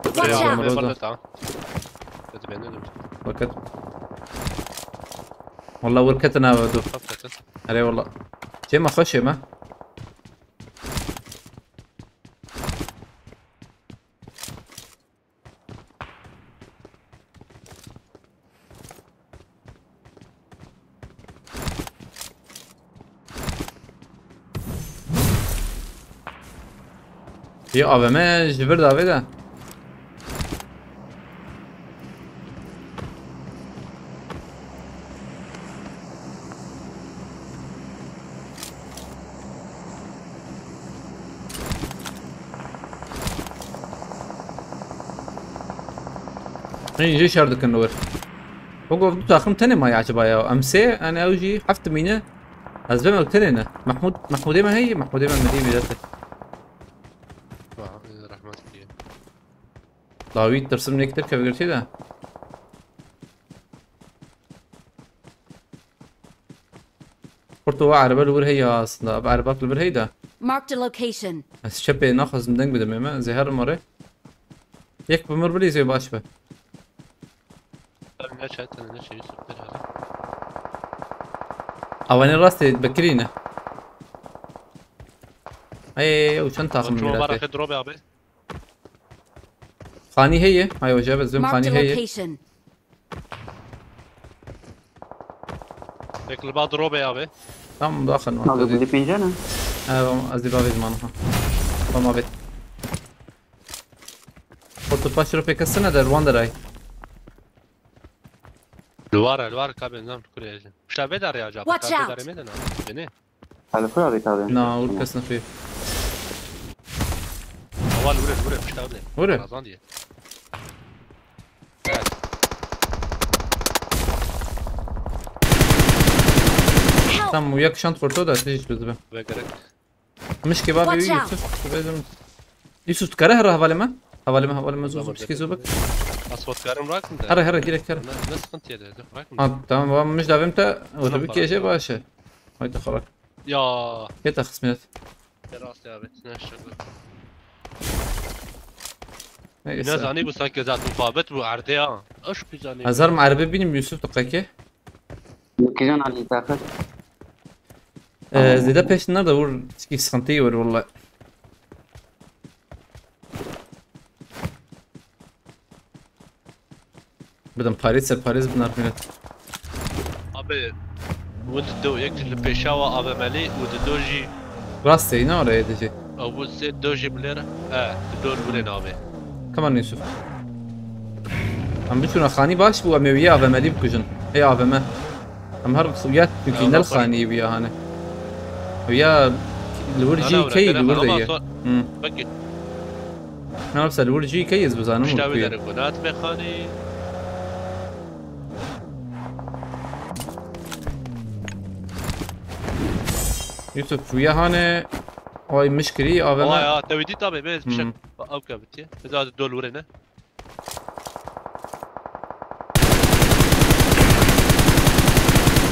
Watch out! Memo da. Hadi ben de dur. Fakat. Wela wir ketin abi, dur. Hakikaten. Erê wela. Çê me xweş ê me. Ya A V M ji vir davê de. Hîn jî şer dikin li wir. Wek du taxim tenê maye acaba ya. Em sê, yani ew jî heft mîne. Ez bêm ew tenê ne. Mehmûd, Mehmûdê me heye, Mehmûdê me mirî mîrete. Vah, e, rahmet diye. Dawî tirsim nêk derkeve girtî de. Kurto, we erebe li wir heye aslında. Ev erebak li vir heye de. Marked a location. Ez çepê naxwazim deng bidim ême. Ez ê herim orê. Yek bi mir bilîzê baş be. Sen ne çet, ne şey, Yusuf, bir hadi. Avanê rastê bekirî ne. Ey, ey, ey, û çend taxim Çuma mîratê. Baraka drop abi. Xanî heye. Hay hoca, bezim Marked xanî a heye. Location. Tek li ba drop abi. Tamam, daxil ma. Abi, gulî pênce ne? He, ez dî bavêjim aniha. Tamam, abi. Orta paş şiro pêkesine der, wan deray. Li war e, li war ka benzan kurê. Pişta vê derê acaba. Watch out! Ka vê derê mêde na. Beni. Hali kur abi, tabii. Na, ur kes nexuye. Awa li wire, li wire, pişta wire. Wire? Razan diye. Evet. Help! Tamam, yak şant kurtu da, tecih çözü be. Ve gerek. Mişkê bavê wî. Watch out! Yusuf, tu bêzim. Yusuf, tu kare here hevalê me? Hevalê me, hevalê me, zû, zû, pişkî zû bik. Asfalt karim rak mı? Here, here, direkt here. Ne, ne sıkıntı yedi? Rak mı? Ha, tamam, va mij davêm te, o da bikê jê baş e. Haydi xarak. Ya. Kê te xismiyet? Teras ya, bet, ne şaka. Neyse. Ne zanî bu sanki zaten muhabbet bu erde ya. Aş bir zanî. Hazar mı erbe binim Yusuf, tu qekê? Kijan Ali taxir. Ee, zêde pêş nerde, vur, çikî sıkıntı var vallahi. Bidim parêz ser parêz binar millet. Abi, win di do yek li pêşa wa avemeli û di do jî. Rastê ne oraya diyecek. Ew bu sê do jî bilêr. He, di do li wile navê. Kaman Yusuf. Em biçûna xanî baş bû, em ê wî A V M'lî bikujin. Ê A V M. Em her xuya, çünkü nel xanî wî ya hani. Wî ya li wir jî key li wir de ye. Hı. Peki. Na, mesela li wir jî key ez bizanim. Pişta wî dere ku nat be xanî. Yusuf, wî ya hani. Ay mişkirî A V M. Ay ya, te wî dît abi, bez bir şey. Ew kevitiye. Biz hadi dol vurene.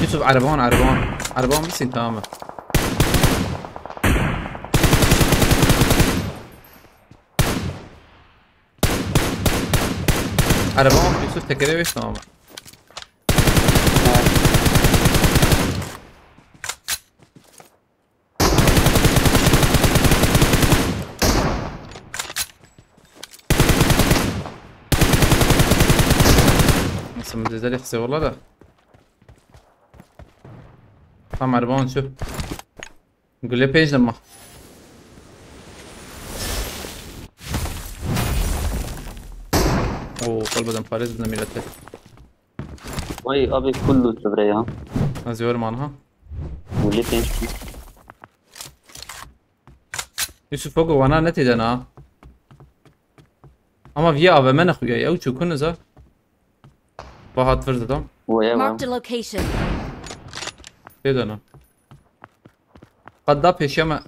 Yusuf, araban, araban. Araban bitsin, tamam mı? Araban, Yusuf, tekere beş, tamam mı? Nasıl mücadele kısa yolla da. Tam arabanın şu. Gule pênc dema. Oo, kol beden parêz bidin millete. Vay abi, full loot li vir e ya. Ez yorim anha. Gule pênc. Yusuf Fogo wana ne têde na. Ama viye A V M ne xuya ya, uçu kun za. Bahat vir didam. Oya. Marked a location. Têde na. Qadda pêşiya me.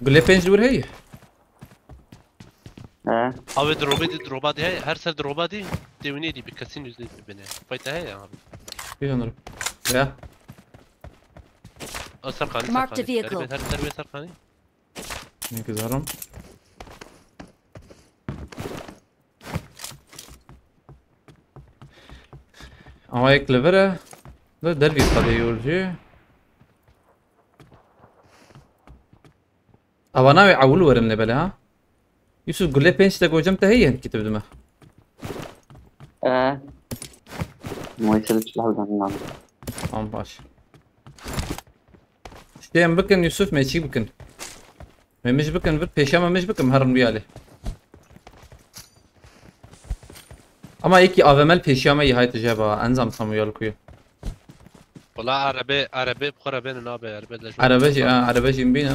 Gule pênc li wir heye. He. Abi droba di, droba di, her ser droba di, têwînê dî bi kesin yüzde yüz bine. Fayda heye abi. Bir yanırım. Ya. O Serkanî, Serkanî. Marked a vehicle. Her ser ve Serkanî. Ne güzel. Ama yek li vir e. Da dervî xwedê yol jî. Ava navê ewil werim lê bele ha. Yusuf, gule pênc te gocem te heye, hindkî tu bidime. Ee. Moyse li çila bidan. Tamam, baş. Ştê em bikin Yusuf, me çî bikin. Me mij bikin, vir pêşiya me mij bikin, herin wî alê. Ama yekî A V M li pêşiya me yî, hay tu jeba, enzam Samuel kuyu. Wala erebe, erebe bi xwe re bêne nabe, erebe de jor. Erebe jî, ha, erebe jî bîne.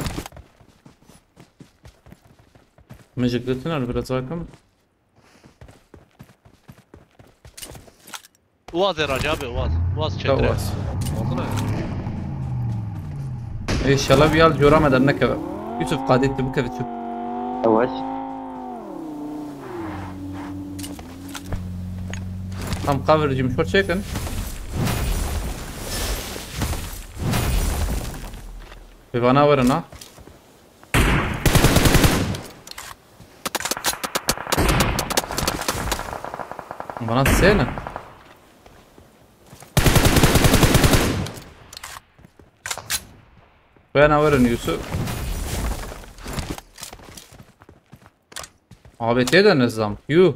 Min ji girtin er biraz bakım. Uaz e raca abi, Uaz. Uaz çetre. Uaz. Aldın ha. İnşallah bir yal cora me dernekeve. Yusuf, qadê tu bikeve çi. Uaz. Tam cover cim şor çekin. Bi vana verin ha. Bana sene. Ben avarın Yusuf. Abi tê de ne zam. Yuh.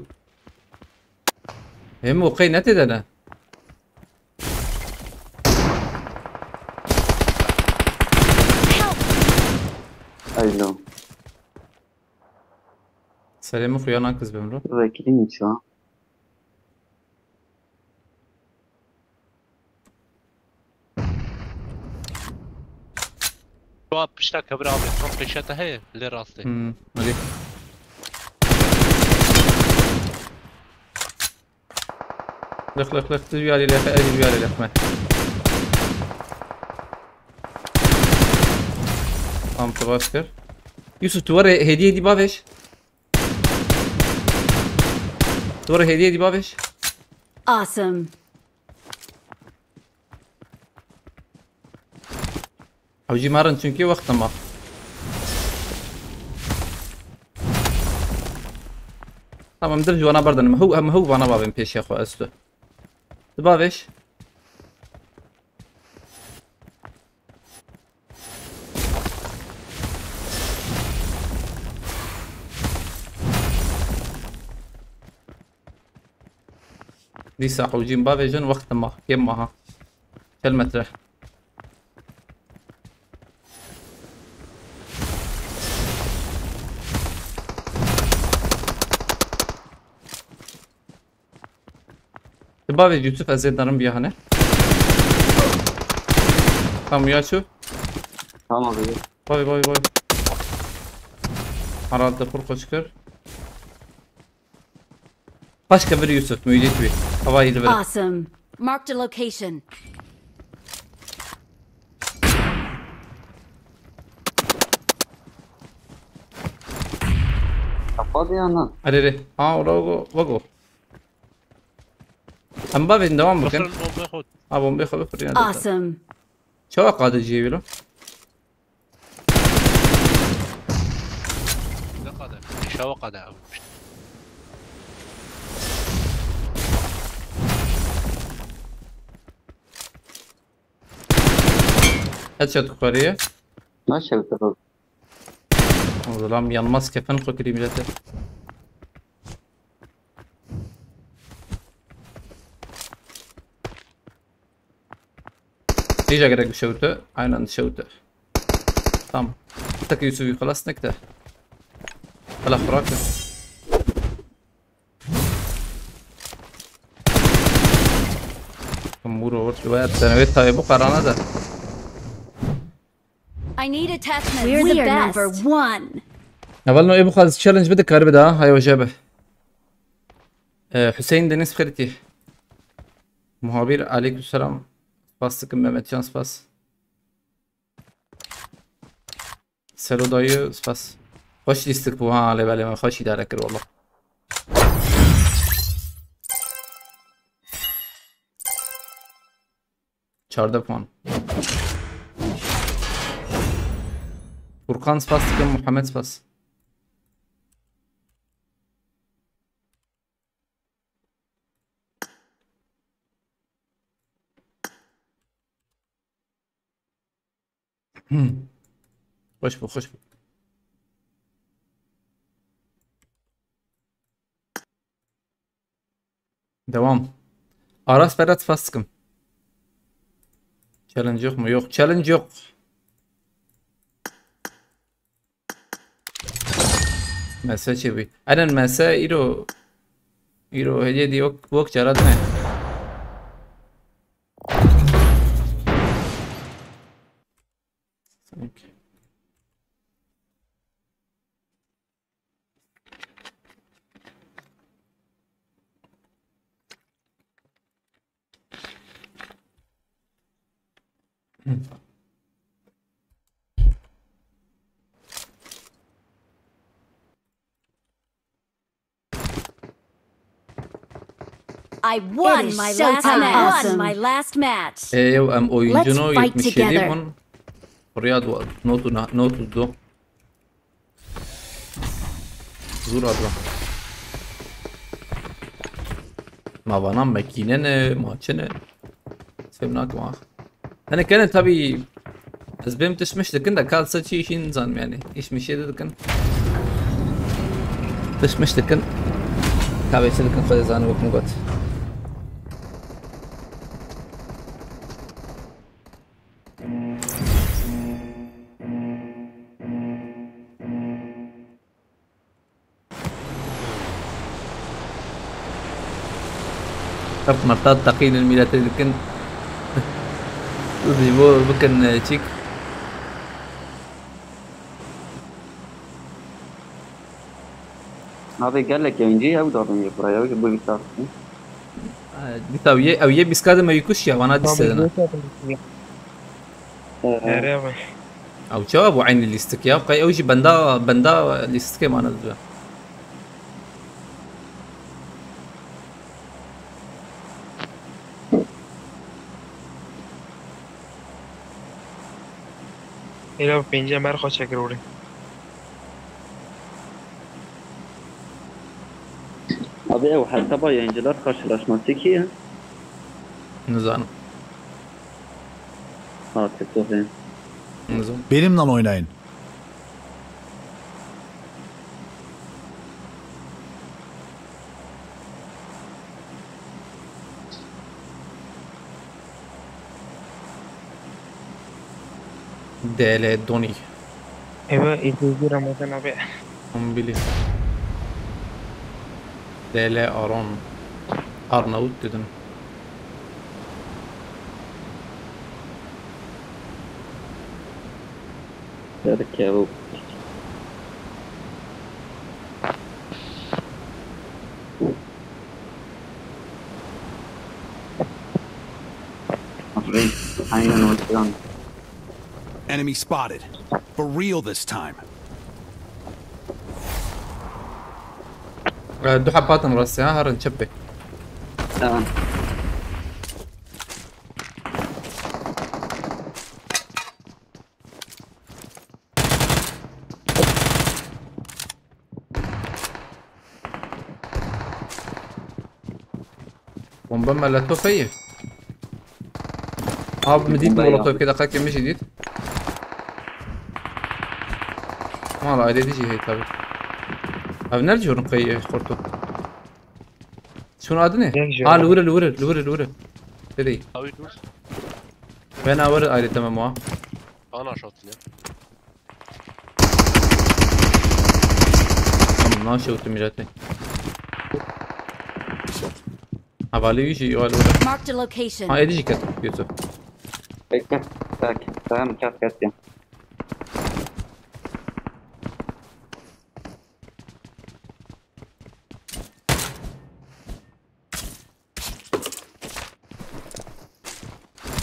Hem o qey ne tê de ne? Help! Alo. Selamı kuyanan kız ben bro. Vekilin ça. Tu pişta kevir abi. Tam pêşe te heye. Lê rastê. Hmm, hadi. Lix, lix, lix, tu yalî lix, ez yalî lix me. Tam tu baş kir. Yusuf, tu were hediye dî bavêj. Tu were hediye dî bavêj. Awesome. Ew jî merin çünkü wexta ma. Tamam, dir ji wana berdin. Em hew, em hew vana bavên pêşiya xwe ez tu. Tu bavêj. Dîsa hewcîn bavêjin, wexta ma, kêm ma ha. Çel metre. Ti bavêj Yusuf, ez ê derim biya hene. Tam ya çû. Tamam abi. Vay, vay, vay. Herhalde pur koç kir. Başka bir Yusuf, müydü bir. Hava iyi bir. Awesome. Marked a location. Kapadı ya lan. Hadi, hadi. Ha, orada go, go, go. Em bavên devam bikin. Bixin bombe xwe. Ha, bombe xwe bifirîne. Awesome. Çawa qade cihê wî lo? Ne qade? Şawa qade abi. Headshot xweriye. Nasıl bir? Oğlum yanmaz kefen kokili millete. Dîca gerek bişewite. Aynen dişewite. Tamam. Tek Yusuf'u xelas nekte. Hala xurake. Muro vur. Ve sen evet tabi bu karana da. I need attachments. We're the best. Number one. Evel no ê bixwaz challenge bide karibe daha. Hay hoca be. Ee, Hüseyin Deniz Kırıti. Muhabir aleykümselam. Spas dikim Mehmetcan, spas. Selo dayı, spas. Xweş lîstik bû ha, lê belê me xweş îdare kir wala. Çardeh puan. Furkan spas dikim, Muhammed spas. Hmm. Xweş bû, xweş bû. Devam. Aras Berat spas dikim. Challenge yok mu? Yok. Challenge yok. Mese çêbû. Enen mese îro, îro hediye dî wek, wek cara dine. Sanki. I won my last match. Awesome. Won my last match. Ê, ew em oyuncunu yetmiş yedi bûn. Buraya du-, notu na-, notu du. Zor adra. Ma vana mekîne ne, ma çi ne? Fêm nakim ah. Hani kene tabi ez bêm tişmiş dikin de kal sa çi işin zan yani. İş mişe de dikin. Tişt miş dikin. Ka bê çi dikin, Xwedê zane, wek min got. Hep merta teqînin mîletê dikin. Ji bo bikin, e, çîk. Navê gelek yayıncı ew da bence buraya, bu bir tartışma. E, dîsa ew yê, ew yê bîskadê me wî kuşiya, wana dîse dina. Erê be. Ew çawa bû eynî lîstik ya? Qey ew jî benda, benda lîstikê mane dibe. Hêla bi pêncî em her xwe çekir were. Abi ew hesaba yayıncılar karşılaşması ki ya? Nizanim. Ha, TikTok'ê. Nizanim. Benimle oynayın. D L Donny. Eve izleyici Ramazan abi. Kombili. D L Aron. Arnavut dedim. Derkevok. Aferin. Aynen o plan. Enemy spotted. For real this time. Ee, du heb hatin rastê, ha, herin çepê. Tamam. Bomba molotof heye. Abi, mi dît. Bomba ya. Molotof ki dakika, mi jî dît. Valla ayrı diyeceği hey tabi. Abi, nerede yorum kayı, e, korktu? Şunu adı ne? Cenk Ha, Cenk. Lure, Lure, Lure, Lure. Dedi. Abi dur. Ben awar ayrı tamam o. Ana şatın ya. Tamam, lan şey otu milletine. Havalı yüzü, havalı yüzü. Marked a location. Ha, edici kat, Yusuf. Bekle. Sakin. Tamam, kat kat ya.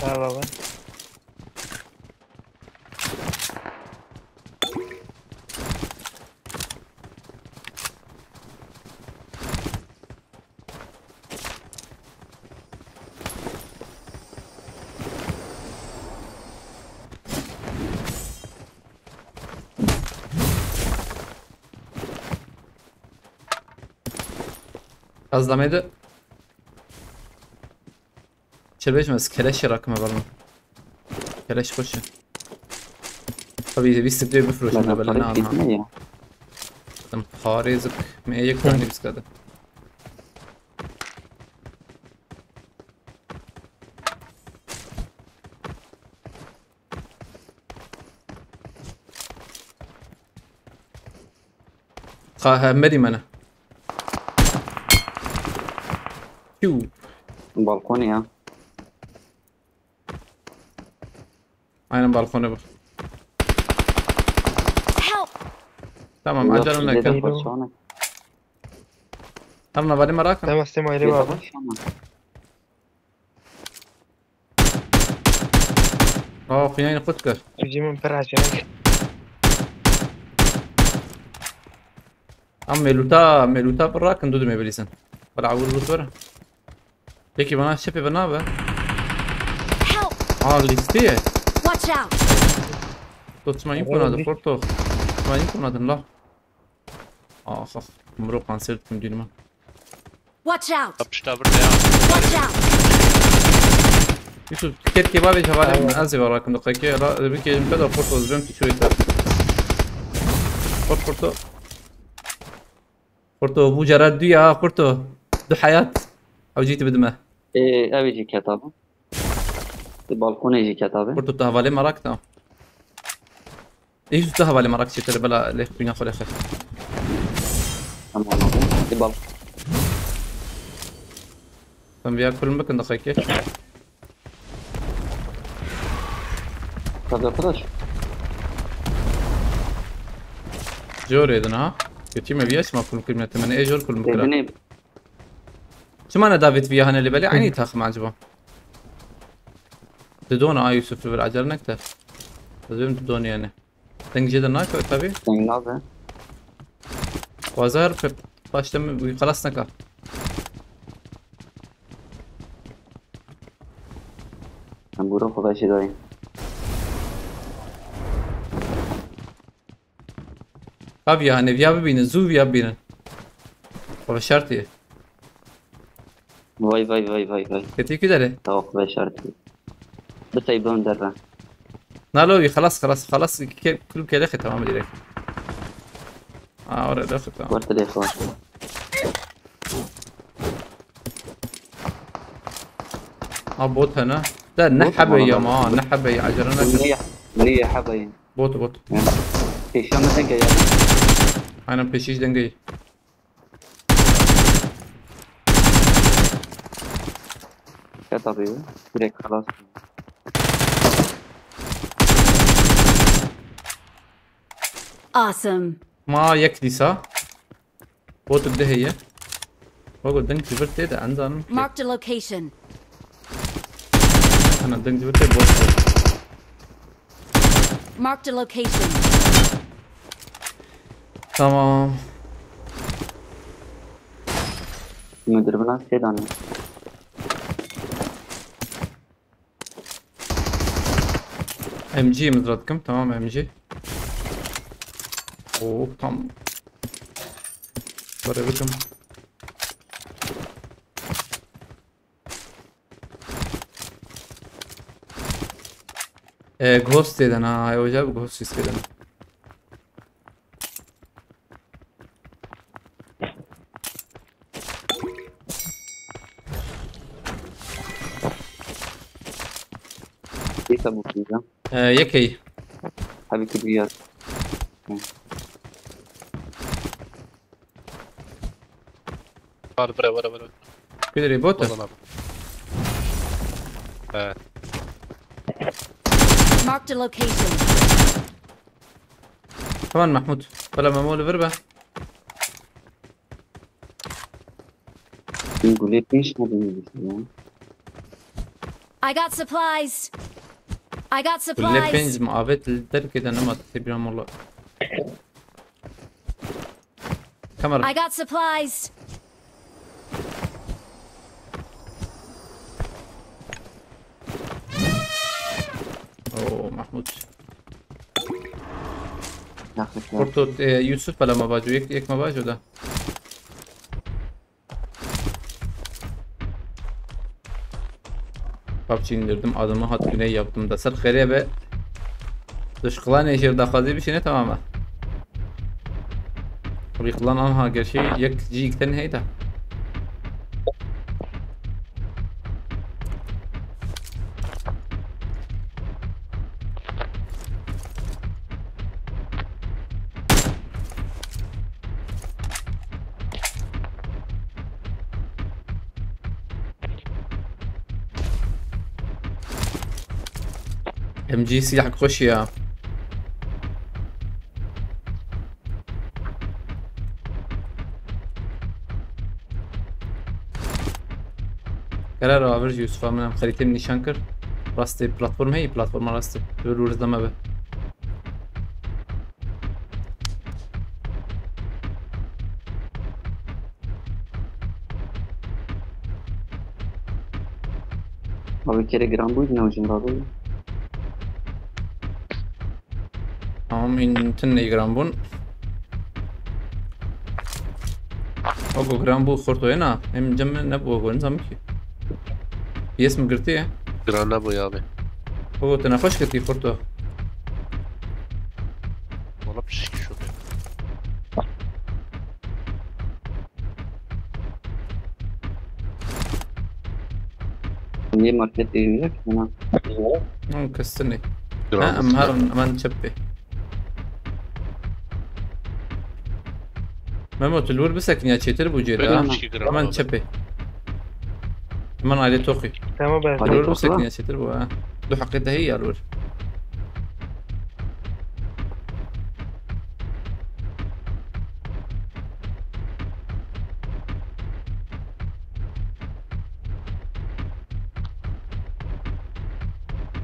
Merhaba. Az da mıydı? Çelbeş mi? Keleş yarakma var mı? Keleş koşu. Tabii bir sıkıntı bir fırışında böyle ne anlam. Tam parezip me yek tane biz kadar. Ka he medi mene. Piu. Balkon ya. Aynen balkona bak. Help! Tamam, acelem ne kan. Tamam, bari merak etme. Tamam, sistema ayrı var. Aa, xuyayını qut kir. Cî min pir acayip. Em meluta, meluta pir rakin, du dime bilîsin. Bala awul bu sor. Peki bana şepe bana be. Help! Aa, listeye. Watch out! Tutma imkanadı, korto. Tutma imkanadın la. Aa, ah. Mro kanser ettim düğünüme. Watch out! Pişta bir de ya. Watch out! Yusuf, ket kebabê hevalê min, ez ê verakım da qekê, la, bir kez beda porto, zibem tu çöğüte. Port porto. Kurto, bu cara du ya, kurto. Du hayat. Ew jî tu bidime. Ê, ew jî ketabe. Di balkonê jî ketabe. Kurto, tu hevalê merak da. Ê, tu hevalê merak çêtir bela lê xwîna xwe lê xwe. Tamam abi. Di bal- Sen viya kulm bikin daxekê. Tabii arkadaş. Jorê din ha. Kötü me viya çima kulm kirmine temene. E jor kulm bikira. Çima ne David viya hane li belê? Aynı takım acaba? Didona a Yusuf li vir acele nekte. Ez bim didon yani. Deng jê de nake tabii. Deng nabe. Wazar pe başta mi xelas neka. Em bûra xwe veşê dayê. Ka viya hene, viya bibînin, zû viya bibînin. Xwe veşartiye. Vay, vay, vay, vay, vay. Ketî kî derê? Tawak veşartiye. Bi teyban derre. Nalo wî, xelas, xelas, xelas, ke-, kulüp kelexe tamam direkt. Aa, oraya da tamam. Warte lê xwe. Ha, bot hene. De ne Bot hebe mu ya lan? Ma, ne hebe ya, acele ne. Niye, niye hebe ya? Bot, bot. Yani, pêşiya me denge ya. Aynen, pêşî jî dengê. Ya tabii, direkt xelas. Awesome. Ma yek dîsa. Botuk de heye. Bak o deng ji vir tê de endan. Marked a location. Ana deng ji vir tê bot. Marked a location. Tamam. Müdür buna şey danıyor. M G mızratkum. Tamam M G. Oo, tam. Böyle bakın. Ee, Ghost eden ha. Ay, hocam Ghost eden. Dîsa bû pîza. Ee, yekey. Tabii ki duyar. Var, vere, vere, vere. Kudurê bot. Ozan abi. He. Marked a location. Tamam Mahmut. Bela Memo li vir be. Gulê pênc ne bîne ya. I got supplies. I got Gulê pênc supplies. Mi avêt li derkê de nema tê bîra mola. Kamera. I got supplies. Oo, Mahmut. Yaxşı. Kurtu, e, Yusuf bela me baco, yek, yek me baco da. PUBG indirdim, adımı hat güney yaptım da. Ser xêrê be. Duşkılan eşir daxwazî bişîne tamam e. Rîxlan anha gerçi yek cî yek ten heyda. M G silah xweş ya. Karar avir ji Yusuf, min em xerîtê min nîşan kir. Rastê platform heye, platforma rastê. Li wir wirzda me be. Abi kere giran bû, ne hocam abi? Tamam, hîn tin neygiran bûn. Ogo giran bû xorto yena. Em cem me nebû ogo, nizam ki. P S mi girtiye? Giran nebû ya abi. Ogo te nexweş girtî xorto. Valla pişik şû be. Niye market evine? Buna. Hûn kestinê. Ha, em herin, eman çepê. Memo, tu li wir bisekiniya çêtir bû cê de, ha? Eman çepê. Eman alê toxî. Tamam ben. Li wir bisekiniya çêtir bû, ha. Du heqê te heye ya li wir.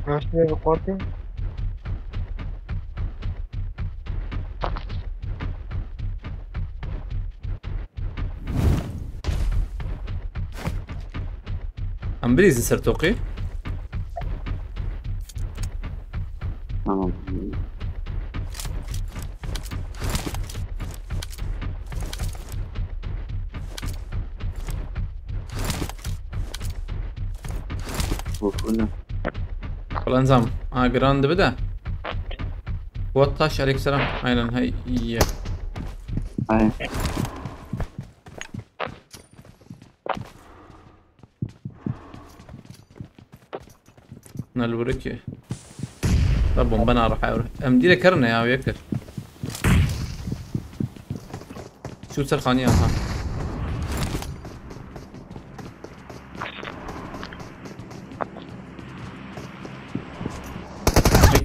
Karşıya bir korkayım. Em bilîzin ser toqî. Tamam. Wala nizam. Ha, giran dibi de. What taş, aleykümselam. Aynen, hey, iyi. Aynen. Ne li wir e ki? Da bombe narihe wir. Em dîre kerine ya, yektir. Çû ser xaniya ha.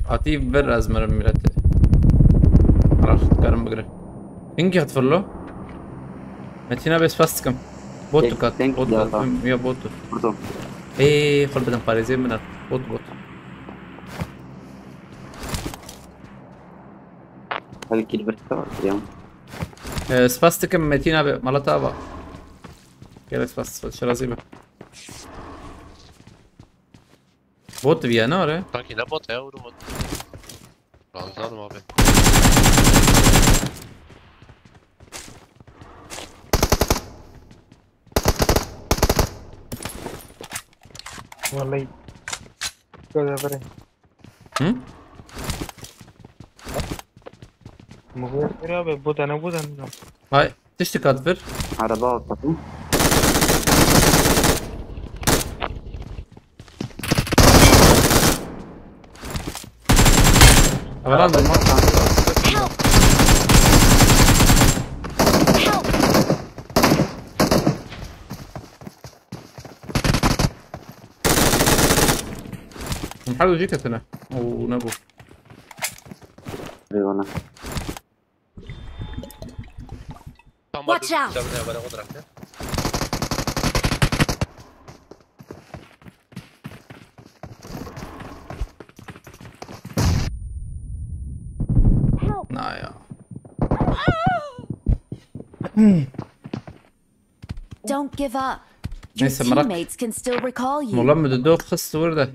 Hatî ver ez mirim milletê. Ara, karim bigire. Hingî hat firlo? Metîna bes fast kim. Bot Tek, kat. Tek Bot ya kat. Tam. Ya bot. Burada. Ey, xol bidim parêzê min at. Bot, bot. Hadi kill bir tıka var ya. Ee, spas dikim Metin abi, Malat abi. Gel spas, spas, şirazî be. Bot dibiya ne var ya? Sanki ne bot ya, vurun bot. Razan abi. Vallahi. Şöyle vereyim. Hı? Muğla abi, bu da ne, bu da ne? Hay, tiştik at ver. Araba al takım. Aman aldım lan. Help! Help! Hadi ucu katına. Oo, ne bu? Eyvallah. Watch out! Help! Na ya. Don't give up. Your Neyse, Murat. Teammates can still recall you. Mola müdü dok kız burada.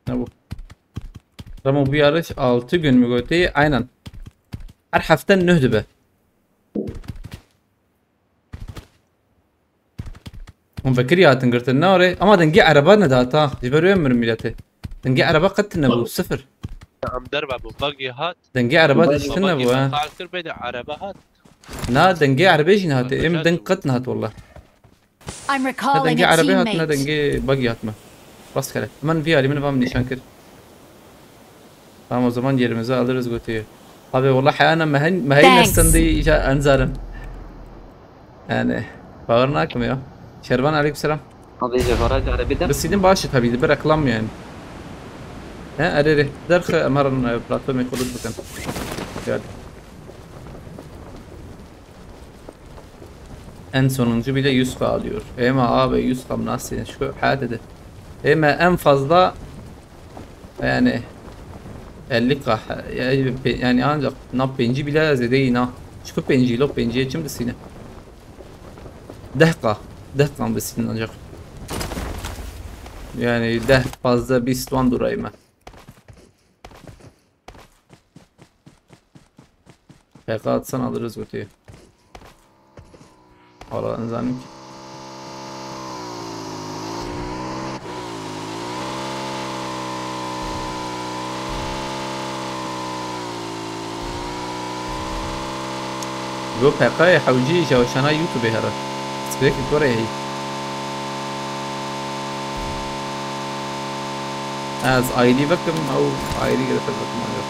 Ne bu? Ramo, bu yarış altı gün mü götü? Aynen. Her hafta nüh dibe. Hûn vekirî hatin girtin, ne orê? Ama dengê ereba nedat ha. Ji ber wê mirin mîletê. Dengê ereba qet tine bû, sifir. Em derve bû, bagî hat. Dengê ereba de tine bû, ha. Kar kir bê de ereba hat. Na, dengê erebê jî nehatê. Êm deng qet nehat, wallah. I'm recalling a teammate. Ne dengê erebê hat, ne dengê bagî hat me. Rast kere. Hemen vî alî min vam nîşan kir. Tamam, o zaman yerimizi alırız götüyü. Abi, wallah heyana mehen, mehey Thanks. Nestendî îca enzarim. Yani, bawer nakim ya. Şervan, aleykümselam. Abi, cevara carabi de. Bi sînin baş e tabii, bir reklam yani. He, erê, erê. Derxe, em herin, e, platformê xwe lût bikin. Geldi. En sonuncu bile yüz K alıyor. Ema abi, yüz K nasıl? Şu hayat dedi. Ema en fazla yani elli K, yani, pe-, yani ancak na pêncî bile zêde yî na. Çiku pêncî lo, pêncî çim disîne. Deh K. Deh K disîne ancak. Yani deh, fazla bîst wan durayım ben. P K atsan alırız götüyü. Valla nizanim ki. Go P K yê hewcî ji weşana YouTube here. Spêkî Kore'yê. Ez ayrî vekim, ew ayrî girêtir vekim, ayrî.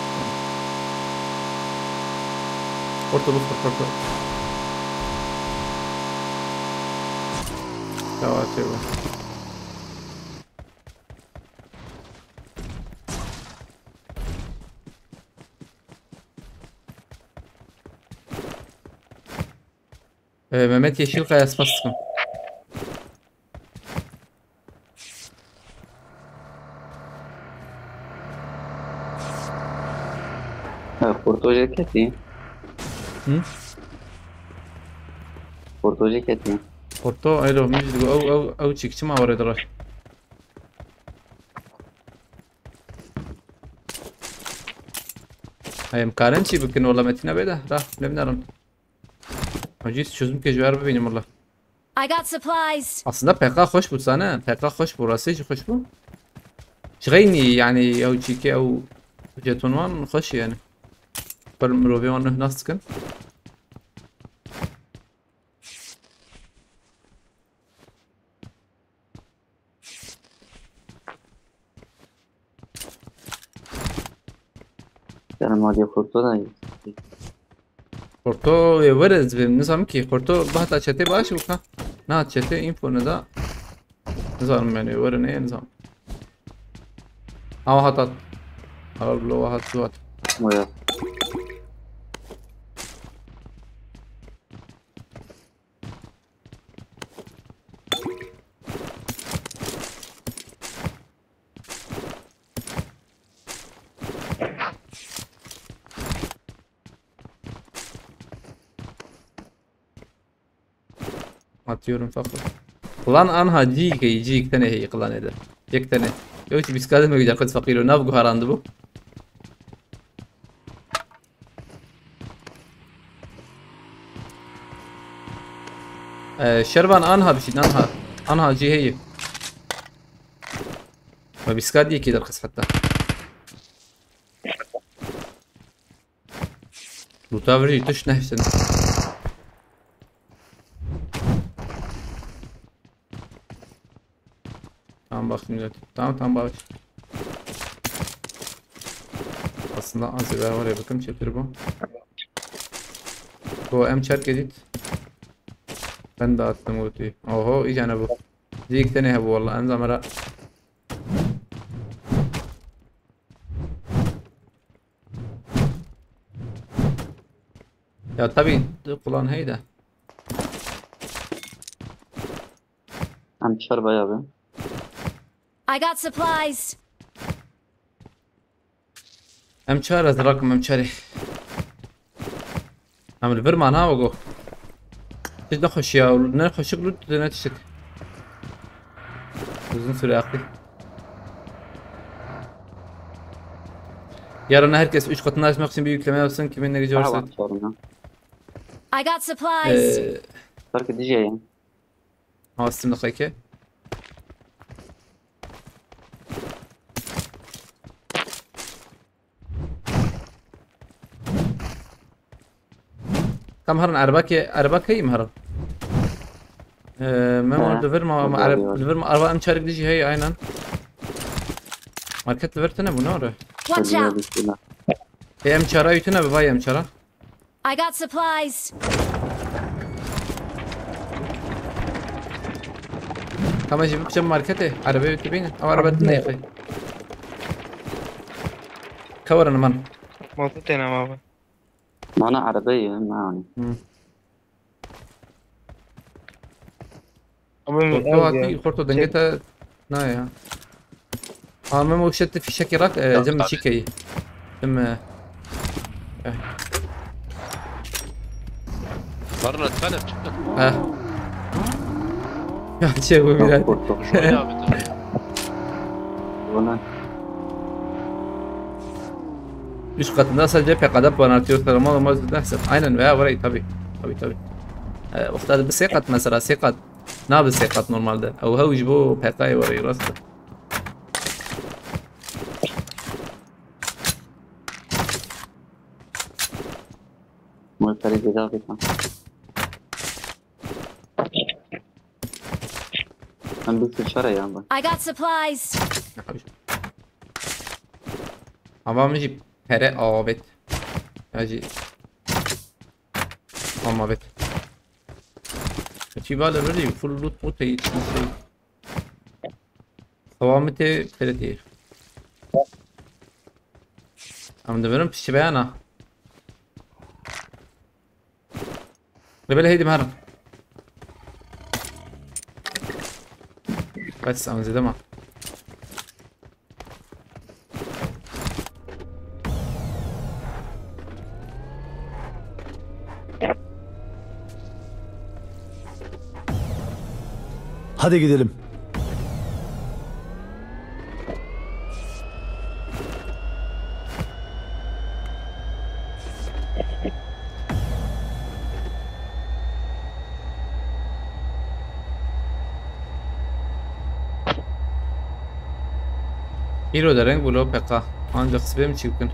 Porto, porto, porto. Çawa çê bû? Ee, Mehmet Yeşilkaya, spas dikim. Ha, Porto jê ketî. Hı? Porto jê ketî. Porto, ero, min jî digo, ew, ew, ew çîk çima were dirar? Em karin çî bikin, wala Metin abi de, ra, ne binerim. Hacı çözüm ke ji wer bibînim wala. I got supplies. Aslında P K xweş bû, sane. P K xweş bû, rastî jî xweş bû. Ji xeynî, yani, ew çîkê, ew jeton wan xweş yani. Pir mirovê wan nas dikin. Selam, hadi Porto da. Porto, e, were ez vê, nizam ki. Porto bahta çete baş bû ka. Na çete info ne da. Nizam yani, were ne nizam. Ama hatat. Al lo hat suat. Moya. Atıyorum fakir. Klan anha cî key, cî yek tane hey klan eder. Yek tane. Yok ki biz kademe güzel kız fakir o. Nav guharandı bu. Ee, Şervan anha bir şey, anha. Anha cî hey. Ve biz kademe yek der kız hatta. Loot'a vurayım, tuş ne sen? Tamam, bak şimdi. Tamam, tamam, bak. Aslında az evvel var ya, bakın çetir bu. Bu M çark edit. Ben de attım ultiyi. Oho, iyicene bu. Dik tane bu vallahi. En zamara. Ya tabii, kullan heyde. Em çar bayağı be. I got supplies. Em çar, ez rakim em çarê. Em li vir man ha, ogo. Hiç ne xweşiya, ne xweşik lut, ne tiştik. Uzun süre aklı. Yarın herkes üç katına açmak için bir yükleme yapsın. Kimin ne gücü varsa. Aha, bak, sorun ha. I got supplies. Ee, Fark edeceğim. Astım da kayke. Tam herin erba ke, erba keyim herin. Ee, Memo, ha, li vir ma, ma, erb-, li vir ma, erba em çarik dijî hey, aynen. Market li vir tine bu ne ore? Watch out. E, em çara yutine bi vay em çara. I got supplies. Tamam, jî biçim markete. Arabaya bitti beyni. Ama araba dinle yakayım. Kavarını man. Markete ne abi? Mana araba ya, yani. Hı. Abi, Porto hatî, Porto dengê te nayê ya. Ha, Memo, şet fîşekî rak, e, cem çîkeyî. Cem, e, eh. Barna, efendim, çıktı. Heh. Ya, şey, bu biraz. Porto. Şöyle abi, tabii. Bana. Üst katında sadece P K'da puan artıyor, sıralama olmaz, neyse. Aynen veya orayı tabii. Tabii, tabii. E, wexta bi sê qat mesela, sê qat. Nabe sê qat normalde. Ew hew ji bo P K'yê were, rast e. Motorê ceza bêkan. Em bi sê çar e ya ben. I got supplies. Ava min jî pere avêt. Ya jî. Ama avêt. Çî bale verî full loot pot heye, çi şey. Xewa min tê pere tê. Em divirin piştî beyana. Rebele heydim herin. Bes, em zêde ma. Hadi gidelim. Îro dereng bû lo peqa. Ancak sibê min çî bikin.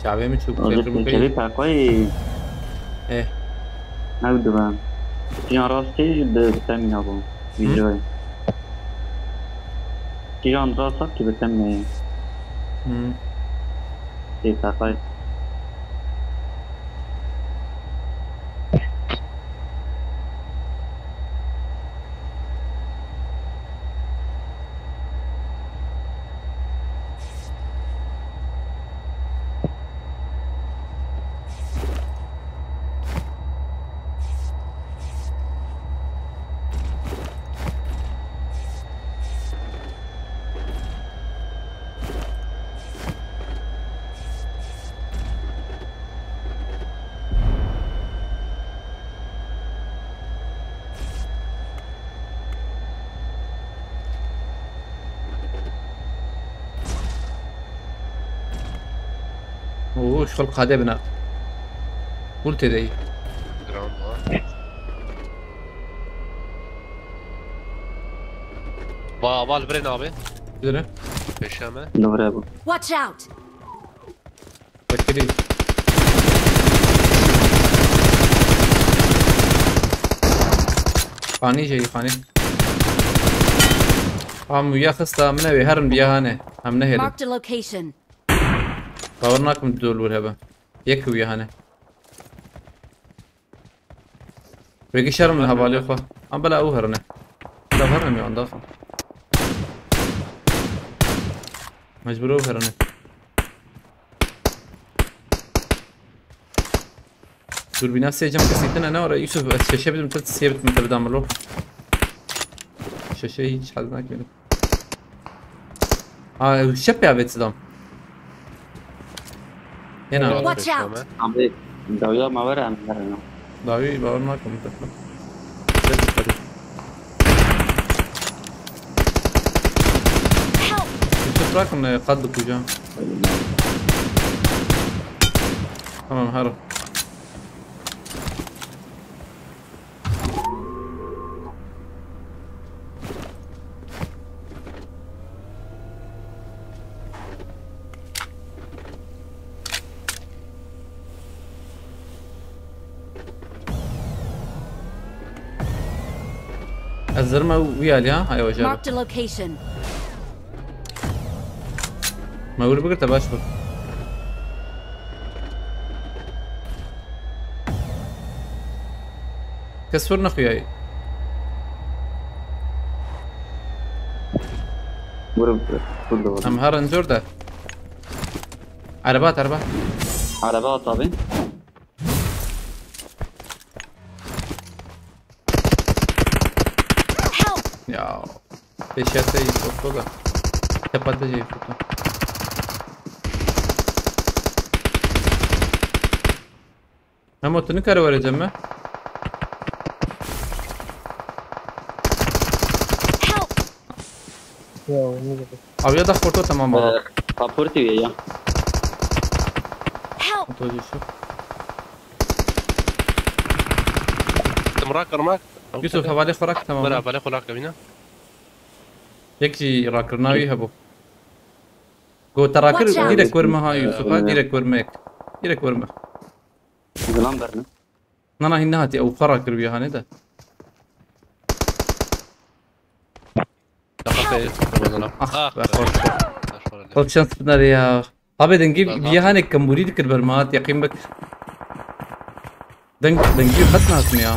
Çavê min çûk. Ancak fêrkim çavê paqayê. Eh. Ew dibe. Yan rastî bi temîna bû. Hı? Vîdeoyê. Yan rasta ki bi temîna ye. Hı. Ê paqayê. Oo, şol qade bina. Bul tedeyî. Dram var. Ba, bal bre nabe. Dene. Peşeme. Dovre bu. Watch out! Bekirî. Xanî jeyî xanî. Am ya xista min ew ê herin biya hane. Em nehêlin. Marked a location. Bawer nakim dol wir hebe. Yek wiya hane. Wekî şerm li hevalê xwe. Em bela ew herine. Bela herin ya andaxin. Mecbur ew herine. Dûrbîna sê cem kesî tine ne were. Yusuf, ez şeşe bidim, tu sê bidim, te bidam lo. Şeşe hiç hez nakirim. Ha, şep ya vet sidam. Hena. Watch out! Abi, dawiya ma were em herin. Dawî bawer nakim, te. Te dikkat et. Help! Yusuf bırakın, e, kad kucağım. Tamam, haro. Ez zirme wî alî ha, haya wajero. Marked a location. Me wir bigirte baş bû. Kes wir nexuyayî. Vurun, vurun, vurun. Em her encor de. Araba at, araba. Araba at abi. Help! Ya. Peşiyatı iyi foto da. Tepatı iyi foto. Hem otunu karı vereceğim mi? Help! Ya, onu da. Abi ya da foto tamam abi. Ee, kapur T V ya. Help! Foto düşüyor. Tim rak kırmak. Yusuf, hevalê xwe rak, tamam. Bira, hevalê xwe rak, bîne. Yek jî rakirina wî hebû. Go te rakir, watch out, direk werme ha, Yusuf, ha, direk werme yek. Direk werme. Zilam berni. Na na, hîn nehatî, ew xwe rakir wî hanê de. Daha be. Ramazan abi. Ah, Ah be, be. xort. Başvara Xort şans bidare ya. Abi dengî Lan bir yahanek kambûrî dikir ber me hat, yaqîn bik. Deng, dengî qet nasim ya.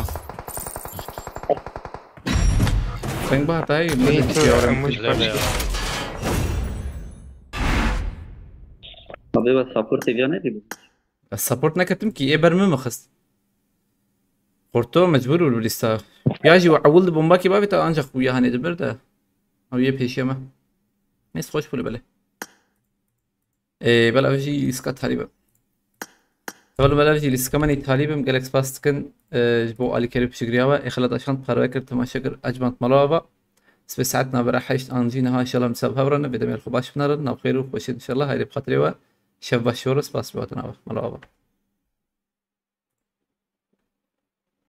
Deng ba hatayî, Neyse, bir şey var. Emuş Güzel ya. başladı. Abi bak support seviye ne diyor? Ez support neketim ki, ê ber min mixist. Xorto mecbur bû bi lîsta. Ya jî ewil di bombakî bavê te ancak bu yahanê dibir de. Ew yê pêşiya me. Neyse, xweş bû li belê. Ê, bela ev jî lîska talîb e. Bela bela ev jî lîska me nî talîb im, gelek spas dikin, e, ji bo alîkerî piştgiriya we. Ê xelat aşand parve kir, temaşe kir, ecmand mala ava. Sibê saet navbera heşt an jî niha inşallah em ser hev re ne, vê demê xwe baş binarin, nav xêr û xweşî inşallah, hayrê bi xatirê we. Şev baş şoro, spas bi hatina we. Mala ava.